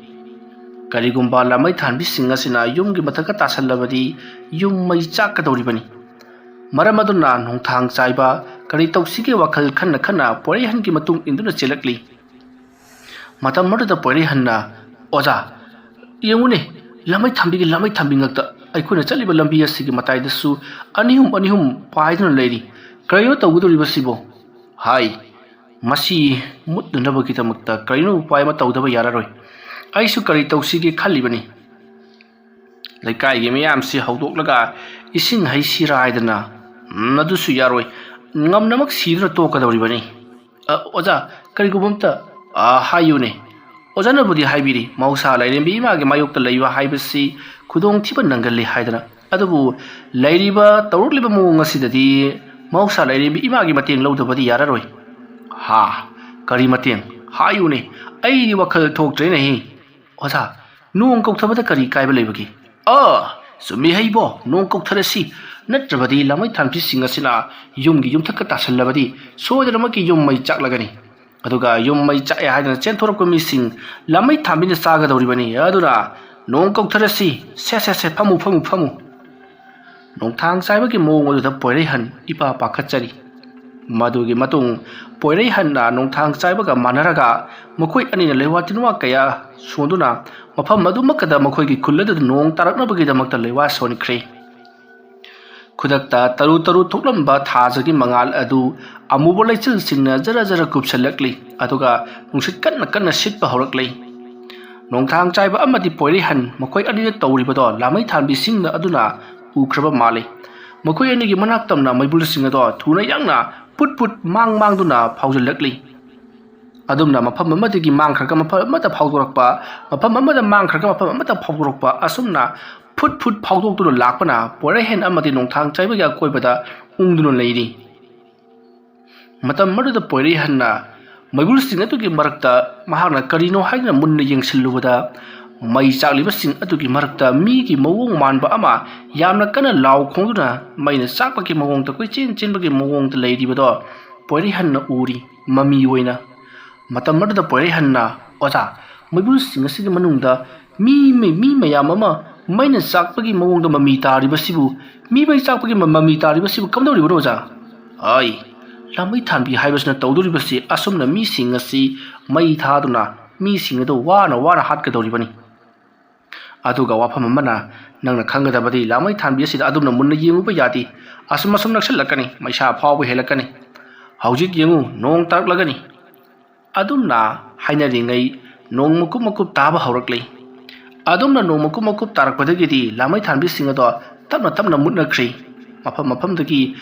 ꯀꯔꯤꯒꯨꯝꯕ ꯂꯥꯃꯩ ꯊꯥꯟꯕꯤꯁꯤꯡ ꯑꯁꯤꯅ ꯌꯨꯝꯒꯤ ꯃꯊꯛꯇ ꯇꯥꯁꯜꯂꯕꯗꯤ ꯌꯨꯝ ꯃꯩ ꯆꯥꯛꯀꯗꯧꯔꯤꯕꯅꯤ꯫ ꯃꯔꯝ ꯑꯗꯨꯅ ꯅꯣꯡꯊꯥꯡ ꯆꯥꯏꯕ ꯀꯔꯤ ꯇꯧꯁꯤꯒꯦ ꯋꯥꯈꯜ ꯈꯟꯅ ꯈꯟꯅ ꯄꯣꯏꯔꯩꯍꯟꯒꯤ ꯃꯇꯨꯡ ꯏꯟꯗꯨꯅ ꯆꯦꯜꯂꯛꯂꯤ꯫ ꯃꯇꯝ ꯑꯗꯨꯗ ꯄꯣꯏꯔꯩꯍꯟꯅ, "ꯑꯣꯖꯥ, ꯌꯦꯡꯉꯨꯅꯦ, ꯂꯥꯃꯩ ꯊꯥꯟꯕꯤꯒꯤ ꯂꯥꯃꯩ ꯊꯥꯟꯕꯤ ꯉꯛꯇ ꯑꯩꯈꯣꯏꯅ ꯆꯠꯂꯤꯕ ꯂꯝꯕꯤ ꯑꯁꯤꯒꯤ ꯃꯇꯥꯏꯗꯁꯨ ꯑꯅꯤ ꯑꯍꯨꯝ, ꯑꯅꯤ ꯑꯍꯨꯝ ꯄꯥꯏꯗꯨꯅ ꯂꯩꯔꯤ꯫ ꯀꯔꯤꯅꯣ ꯇꯧꯒꯗꯧꯔꯤꯕꯁꯤꯕꯣ?" ꯍꯥꯏ, "ꯃꯁꯤ ꯃꯨꯠꯅꯅꯕꯒꯤꯗꯃꯛꯇ ꯀꯔꯤꯅꯣ ꯎꯄꯥꯏ ꯑꯃ ꯇꯧꯗꯕ ꯌꯥꯔꯔꯣꯏ꯫ ꯑꯩꯁꯨ ꯀꯔꯤ ꯇꯧꯁꯤꯒꯦ ꯈꯜꯂꯤꯕꯅꯤ꯫ ꯂꯩꯀꯥꯏꯒꯤ ꯃꯤꯌꯥꯝꯁꯤ ꯍꯧꯗꯣꯛꯂꯒ ꯏꯁꯤꯡ ꯍꯩꯁꯤꯔꯥ ꯍꯥꯏꯗꯅ, ꯎꯝ, ꯑꯗꯨꯁꯨ ꯌꯥꯔꯣꯏ꯫ ꯉꯝꯅꯃꯛ ꯁꯤꯗꯨꯅ ꯇꯣꯛꯀꯗꯧꯔꯤꯕꯅꯤ꯫ ꯑ, ꯑꯣꯖꯥ, ꯀꯔꯤꯒꯨꯝꯕ ꯑꯝꯇ, ꯑ, ꯍꯥꯏꯌꯨꯅꯦ꯫ ꯑꯣꯖꯥꯅꯕꯨꯗꯤ ꯍꯥꯏꯕꯤꯔꯤ, ꯃꯍꯧꯁꯥ ꯂꯥꯏꯔꯦꯝꯕꯤ ꯏꯃꯥꯒꯤ ꯃꯥꯌꯣꯛꯇ ꯂꯩꯕ ꯍꯥꯏꯕꯁꯤ ꯈꯨꯗꯣꯡꯊꯤꯕ ꯅꯪꯒꯜꯂꯤ ꯍꯥꯏꯗꯅ꯫ ꯑꯗꯨꯕꯨ ꯂꯩꯔꯤꯕ ꯇꯧꯔꯛꯂꯤꯕ ꯃꯑꯣꯡ ꯑꯁꯤꯗꯗꯤ ꯃꯍꯧꯁꯥ ꯂꯥꯏꯔꯦꯝꯕꯤ ꯏꯃꯥꯒꯤ ꯃꯇꯦꯡ ꯂꯧꯗꯕꯗꯤ ꯌꯥꯔꯔꯣꯏ꯫ ꯍꯥ, ꯀꯔꯤ ꯃꯇꯦꯡ? ꯍꯥꯏꯌꯨꯅꯦ, ꯑꯩꯗꯤ ꯋꯥꯈꯜ ꯊꯣꯛꯇ꯭ꯔꯦꯅꯦꯍꯦ꯫ ꯑꯣꯖꯥ, ꯅꯣꯡ ꯀꯧꯊꯕꯗ ꯀꯔꯤ ꯀꯥꯏꯕ ꯂꯩꯕꯒꯦ? ꯑ, ꯆꯨꯝꯃꯤ ꯍꯩꯕꯣ, ꯅꯣꯡ ꯀꯧꯊꯔꯁꯤ꯫ ꯅꯠꯇ꯭ꯔꯕꯗꯤ ꯂꯥꯃꯩ ꯊꯥꯟꯕꯤꯁꯤꯡ ꯑꯁꯤꯅ ꯌꯨꯝꯒꯤ ꯌꯨꯝꯊꯛꯇ ꯇꯥꯁꯤꯜꯂꯕꯗꯤ ꯁꯣꯏꯗꯅꯃꯛꯀꯤ ꯌꯨꯝ ꯃꯩ ꯆꯥꯛꯂꯒꯅꯤ꯫ ꯑꯗꯨꯒ ꯌꯨꯝ ꯃꯩ ꯆꯥꯛꯑꯦ ꯍꯥꯏꯗꯅ ꯆꯦꯟꯊꯣꯔꯛꯄ ꯃꯤꯁꯤꯡ ꯂꯥꯃꯩ ꯊꯥꯟꯕꯤꯅ ꯆꯥꯒꯗꯧꯔꯤꯕꯅꯤ꯫ ꯑꯗꯨꯅ ꯅꯣꯡ ꯀꯧꯊꯔꯁꯤ꯫ ꯁꯦ, ꯁꯦ, ꯁꯦ, ꯐꯝꯃꯨ, ꯐꯝꯃꯨ, ꯐꯝꯃꯨ꯫ ꯅꯣꯡꯊꯥꯡ ꯆꯥꯏꯕꯒꯤ ꯃꯑꯣꯡ ꯑꯗꯨꯗ ꯄꯣꯏꯔꯩꯍꯟ ꯏꯄꯥ ꯄꯥꯈꯠꯆꯔꯤ꯫ ꯃꯗꯨꯒꯤ ꯃꯇꯨꯡ ꯄꯣꯏꯔꯩꯍꯟꯅ ꯅꯣꯡꯊꯥꯡ ꯆꯥꯏꯕꯒ ꯃꯥꯟꯅꯔꯒ ꯃꯈꯣꯏ ꯑꯅꯤꯅ ꯂꯩꯋꯥ ꯇꯤꯟꯋꯥ ꯀꯌꯥ ꯁꯣꯟꯗꯨꯅ ꯃꯐꯝ ꯑꯗꯨꯃꯛꯀꯗ ꯃꯈꯣꯏꯒꯤ ꯈꯨꯜ ꯑꯗꯨꯗ ꯅꯣꯡ ꯇꯥꯔꯛꯅꯕꯒꯤꯗꯃꯛꯇ ꯂꯩꯋꯥ ꯁꯣꯟꯈ꯭ꯔꯦ꯫ ꯈꯨꯗꯛꯇ ꯇꯔꯨ ꯇꯔꯨ ꯊꯣꯛꯂꯝꯕ ꯊꯥꯖꯒꯤ ꯃꯉꯥꯜ ꯑꯗꯨ ꯑꯃꯨꯕ ꯂꯩꯆꯤꯜꯁꯤꯡꯅ ꯖꯔ ꯖꯔ ꯀꯨꯞꯁꯤꯜꯂꯛꯂꯤ, ꯑꯗꯨꯒ ꯅꯨꯡꯁꯤꯠ ꯀꯟꯅ ꯀꯟꯅ ꯁꯤꯠꯄ ꯍꯧꯔꯛꯂꯤ꯫ ꯅꯣꯡꯊꯥꯡ ꯆꯥꯏꯕ ꯑꯃꯗꯤ ꯄꯣꯏꯔꯩꯍꯟ ꯃꯈꯣꯏ ꯑꯅꯤꯅ ꯇꯧꯔꯤꯕꯗꯣ ꯂꯥꯃꯩ ꯊꯥꯟꯕꯤꯁꯤꯡꯅ ꯑꯗꯨꯅ ꯎꯈ꯭ꯔꯕ ꯃꯥꯜꯂꯤ꯫ ꯃꯈꯣꯏ ꯑꯅꯤꯒꯤ ꯃꯅꯥꯛ ꯇꯝꯅ ꯃꯩꯕꯨꯜꯁꯤꯡ ꯑꯗꯣ ꯊꯨꯅ ꯌꯥꯡꯅ ꯄꯨꯠ ꯄꯨꯠ ꯃꯥꯡ ꯃꯥꯡꯗꯨꯅ ꯐꯥꯎꯖꯤꯜꯂꯛꯂꯤ꯫ ꯑꯗꯨꯝꯅ ꯃꯐꯝ ꯑꯃꯗꯒꯤ ꯃꯥꯡꯈ꯭ꯔꯒ ꯃꯐꯝ ꯑꯃꯗ ꯐꯥꯎꯗꯣꯔꯛꯄ, ꯃꯐꯝ ꯑꯃꯗ ꯃꯥꯡꯈ꯭ꯔꯒ ꯃꯐꯝ ꯑꯃꯗ ꯐꯥꯎꯗꯣꯔꯛꯄ, ꯑꯁꯨꯝꯅ ꯐꯨꯠ ꯐꯨꯠ ꯐꯥꯎꯗꯣꯛꯇꯨꯅ ꯂꯥꯛꯄꯅ ꯄꯣꯏꯔꯩꯍꯟ ꯑꯃꯗꯤ ꯅꯣꯡꯊꯥꯡ ꯆꯥꯏꯕꯒꯤ ꯑꯀꯣꯏꯕꯗ ꯎꯪꯗꯨꯅ ꯂꯩꯔꯤ꯫ ꯃꯇꯝ ꯑꯗꯨꯗ ꯄꯣꯏꯔꯩꯍꯟꯅ ꯃꯩꯕꯨꯜꯁꯤꯡ ꯑꯗꯨꯒꯤ ꯃꯔꯛꯇ ꯃꯍꯥꯛꯅ ꯀꯔꯤꯅꯣ ꯍꯥꯏꯗꯨꯅ ꯃꯨꯟꯅ ꯌꯦꯡꯁꯤꯜꯂꯨꯕꯗ, ꯃꯩ ꯆꯥꯛꯂꯤꯕꯁꯤꯡ ꯑꯗꯨꯒꯤ ꯃꯔꯛꯇ ꯃꯤꯒꯤ ꯃꯑꯣꯡ ꯃꯥꯟꯕ ꯑꯃ ꯌꯥꯝꯅ ꯀꯟꯅ ꯂꯥꯎ ꯈꯣꯡꯗꯨꯅ ꯃꯩꯅ ꯆꯥꯛꯄꯒꯤ ꯃꯑꯣꯡꯗ ꯀꯣꯏꯆꯦꯟ ꯆꯦꯟꯕꯒꯤ ꯃꯑꯣꯡꯗ ꯂꯩꯔꯤꯕꯗꯣ ꯄꯣꯏꯔꯩꯍꯟꯅ ꯎꯔꯤ꯫ ꯃꯃꯤ ꯑꯣꯏꯅ꯫ ꯃꯇꯝ ꯑꯗꯨꯗ ꯄꯣꯏꯔꯩꯍꯟꯅ, "ꯑꯣꯖꯥ, ꯃꯩꯕꯨꯜꯁꯤꯡ ꯑꯁꯤꯒꯤ ꯃꯅꯨꯡꯗ ꯃꯤ, ꯃꯤ, ꯃꯤ ꯃꯌꯥꯝ ꯑꯃ ꯃꯩꯅ ꯆꯥꯛꯄꯒꯤ ꯃꯑꯣꯡꯗ ꯃꯃꯤ ꯇꯥꯔꯤꯕꯁꯤꯕꯨ, ꯃꯤ ꯃꯩ ꯆꯥꯛꯄꯒꯤ ꯃ-, ꯃꯃꯤ ꯇꯥꯔꯤꯕꯁꯤꯕꯨ ꯀꯝꯗꯧꯔꯤꯕꯅꯣ, ꯑꯣꯖꯥ?" "ꯑꯩ, ꯂꯥꯃꯩ ꯊꯥꯟꯕꯤ ꯍꯥꯏꯕꯁꯤꯅ ꯇꯧꯗꯣꯔꯤꯕꯁꯤ ꯑꯁꯨꯝꯅ ꯃꯤꯁꯤꯡ ꯑꯁꯤ ꯃꯩ ꯊꯥꯗꯨꯅ ꯃꯤꯁꯤꯡ ꯑꯗꯨ ꯋꯥꯅ ꯋꯥꯅ ꯍꯥꯠꯀꯗꯧꯔꯤꯕꯅꯤ꯫ ꯑꯗꯨꯒ ꯋꯥꯐꯝ ꯑꯃꯅ, ꯅꯪꯅ ꯈꯪꯒꯗꯕꯗꯤ ꯂꯥꯃꯩ ꯊꯥꯟꯕꯤ ꯑꯁꯤꯗ ꯑꯗꯨꯝꯅ ꯃꯨꯟꯅ ꯌꯦꯡꯉꯨꯕ ꯌꯥꯗꯦ꯫ ꯑꯁꯨꯝ ꯑꯁꯨꯝ ꯅꯛꯁꯤꯜꯂꯛꯀꯅꯤ, ꯃꯩꯁꯥ ꯐꯥꯎꯕ ꯍꯦꯜꯂꯛꯀꯅꯤ꯫ ꯍꯧꯖꯤꯛ ꯌꯦꯡꯉꯨ, ꯅꯣꯡ ꯇꯥꯔꯛꯂꯒꯅꯤ꯫" ꯑꯗꯨꯝꯅ ꯍꯥꯏꯅꯔꯤꯉꯩ ꯅꯣꯡ ꯃꯀꯨꯞ ꯃꯀꯨꯞ ꯇꯥꯕ ꯍꯧꯔꯛꯂꯤ꯫ ꯑꯗꯨꯝꯅ ꯅꯣꯡ ꯃꯀꯨꯞ ꯃꯀꯨꯞ ꯇꯥꯔꯛꯄꯗꯒꯤꯗꯤ ꯂꯥꯃꯩ ꯊꯥꯟꯕꯤꯁꯤꯡ ꯑꯗꯣ ꯇꯞꯅ ꯇꯞꯅ ꯃꯨꯠꯅꯈ꯭ꯔꯤ꯫ ꯃꯐꯝ ꯃꯐꯝꯗꯒꯤ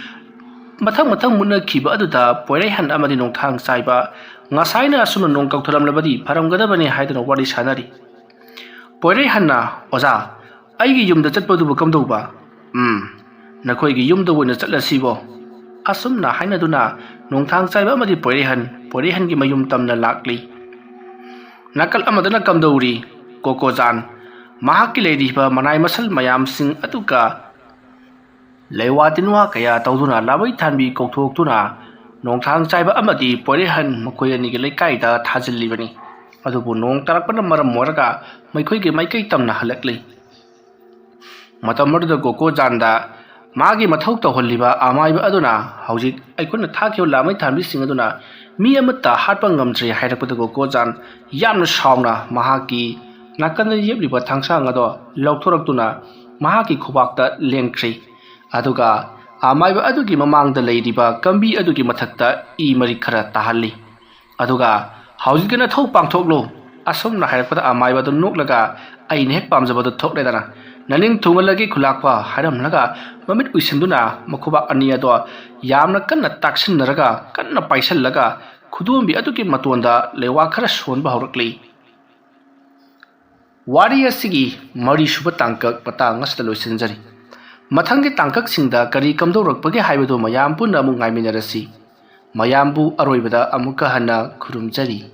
ꯃꯊꯪ ꯃꯊꯪ ꯃꯨꯠꯅꯈꯤꯕ ꯑꯗꯨꯗ ꯄꯣꯏꯔꯩꯍꯟ ꯑꯃꯗꯤ ꯅꯣꯡꯊꯥꯡ ꯆꯥꯏꯕ ꯉꯁꯥꯏꯅ ꯑꯁꯨꯝꯅ ꯅꯣꯡ ꯀꯧꯊꯔꯝꯂꯕꯗꯤ ꯐꯔꯝꯒꯗꯕꯅꯤ ꯍꯥꯏꯗꯨꯅ ꯋꯥꯔꯤ ꯁꯥꯅꯔꯤ꯫ ꯄꯣꯏꯔꯩꯍꯟꯅ, "ꯑꯣꯖꯥ, ꯑꯩꯒꯤ ꯌꯨꯝꯗ ꯆꯠꯄꯗꯨꯕꯨ ꯀꯝꯗꯧꯕ?" "ꯎꯝ, ꯅꯈꯣꯏꯒꯤ ꯌꯨꯝꯗ ꯑꯣꯏꯅ ꯆꯠꯂꯁꯤꯕꯣ?" ꯑꯁꯨꯝꯅ ꯍꯥꯏꯅꯗꯨꯅ ꯅꯣꯡꯊꯥꯡ ꯆꯥꯏꯕ ꯑꯃꯗꯤ ꯄꯣꯏꯔꯩꯍꯟ, ꯄꯣꯏꯔꯩꯍꯟꯒꯤ ꯃꯌꯨꯝ ꯇꯝꯅ ꯂꯥꯛꯂꯤ꯫ ꯅꯥꯀꯜ ꯑꯃꯗꯅ ꯀꯝꯗꯧꯔꯤ? ꯀꯣꯀꯣꯖꯥꯟ, ꯃꯍꯥꯛꯀꯤ ꯂꯩꯔꯤꯕ ꯃꯅꯥꯏ ꯃꯁꯜ ꯃꯌꯥꯝꯁꯤꯡ ꯑꯗꯨꯒ ꯂꯩꯋꯥ ꯇꯤꯟꯋꯥ ꯀꯌꯥ ꯇꯧꯗꯨꯅ ꯂꯥꯃꯩ ꯊꯥꯟꯕꯤ ꯀꯧꯊꯣꯛꯇꯨꯅ ꯅꯣꯡꯊꯥꯡ ꯆꯥꯏꯕ ꯑꯃꯗꯤ ꯄꯣꯏꯔꯩꯍꯟ ꯃꯈꯣꯏ ꯑꯅꯤꯒꯤ ꯂꯩꯀꯥꯏꯗ ꯊꯥꯖꯤꯜꯂꯤꯕꯅꯤ꯫ ꯑꯗꯨꯕꯨ ꯅꯣꯡ ꯇꯥꯔꯛꯄꯅ ꯃꯔꯝ ꯑꯣꯏꯔꯒ ꯃꯈꯣꯏꯒꯤ ꯃꯥꯏꯀꯩ ꯇꯝꯅ ꯍꯜꯂꯛꯂꯤ꯫ ꯃꯇꯝ ꯑꯗꯨꯗ ꯒꯣꯀꯣꯖꯥꯟꯗ ꯃꯥꯒꯤ ꯃꯊꯧ ꯇꯧꯍꯜꯂꯤꯕ ꯑꯃꯥꯏꯕ ꯑꯗꯨꯅ ꯍꯧꯖꯤꯛ ꯑꯩꯈꯣꯏꯅ ꯊꯥꯈꯤꯕ ꯂꯥꯃꯩ ꯊꯥꯟꯕꯤꯁꯤꯡ ꯑꯗꯨꯅ ꯃꯤ ꯑꯃꯠꯇ ꯍꯥꯠꯄ ꯉꯝꯗ꯭ꯔꯦ ꯍꯥꯏꯔꯛꯄꯗ ꯒꯣꯀꯣꯖꯥꯟ ꯌꯥꯝꯅ ꯁꯥꯎꯅ ꯃꯍꯥꯛꯀꯤ ꯅꯥꯀꯟꯗ ꯌꯦꯞꯂꯤꯕ ꯊꯥꯡꯁꯥꯡ ꯑꯗꯣ ꯂꯧꯊꯣꯔꯛꯇꯨꯅ ꯃꯍꯥꯛꯀꯤ ꯈꯨꯕꯥꯛꯇ ꯂꯦꯟꯈ꯭ꯔꯦ꯫ ꯑꯗꯨꯒ ꯑꯃꯥꯏꯕ ꯑꯗꯨꯒꯤ ꯃꯃꯥꯡꯗ ꯂꯩꯔꯤꯕ ꯀꯝꯕꯤ ꯑꯗꯨꯒꯤ ꯃꯊꯛꯇ ꯏ ꯃꯔꯤꯛ ꯈꯔ ꯇꯥꯍꯜꯂꯤ꯫ ꯑꯗꯨꯒ "ꯍꯧꯖꯤꯛꯀꯤ ꯅꯊꯧ ꯄꯥꯡꯊꯣꯛꯂꯨ" ꯑꯁꯨꯝꯅ ꯍꯥꯏꯔꯛꯄꯗ ꯑꯃꯥꯏꯕ ꯑꯗꯨ ꯅꯣꯛꯂꯒ "ꯑꯩꯅ ꯍꯦꯛ ꯄꯥꯝꯖꯕꯗꯨ ꯊꯣꯛꯂꯦꯗꯅ, ꯅꯅꯤꯡ ꯊꯨꯡꯍꯜꯂꯒꯦ ꯈꯨꯂꯥꯛꯄ" ꯍꯥꯏꯔꯝꯂꯒ ꯃꯃꯤꯠ ꯎꯏꯁꯤꯟꯗꯨꯅ ꯃꯈꯨꯕꯥꯛ ꯑꯅꯤ ꯑꯗꯣ ꯌꯥꯝꯅ ꯀꯟꯅ ꯇꯥꯛꯁꯤꯟꯅꯔꯒ ꯀꯟꯅ ꯄꯥꯏꯁꯤꯜꯂꯒ ꯈꯨꯗꯣꯝꯕꯤ ꯑꯗꯨꯒꯤ ꯃꯇꯣꯟꯗ ꯂꯩꯋꯥ ꯈꯔ ꯁꯣꯟꯕ ꯍꯧꯔꯛꯂꯤ꯫ ꯋꯥꯔꯤ ꯑꯁꯤꯒꯤ ꯃꯔꯤꯁꯨꯕ ꯇꯥꯡꯀꯛ ꯃꯇꯥꯡ ꯑꯁꯤꯗ ꯂꯣꯏꯁꯤꯟꯖꯔꯤ꯫ ꯃꯊꯪꯒꯤ ꯇꯥꯡꯀꯛꯁꯤꯡꯗ ꯀꯔꯤ ꯀꯝꯗꯧꯔꯛꯄꯒꯦ ꯍꯥꯏꯕꯗꯨ ꯃꯌꯥꯝ ꯄꯨꯟꯅ ꯑꯃꯨꯛ ꯉꯥꯏꯃꯤꯟꯅꯔꯁꯤ꯫ ꯃꯌꯥꯝꯕꯨ ꯑꯔꯣꯏꯕꯗ ꯑꯃꯨꯛꯀ ꯍꯟꯅ ꯈꯨꯔꯨꯝꯖꯔꯤ꯫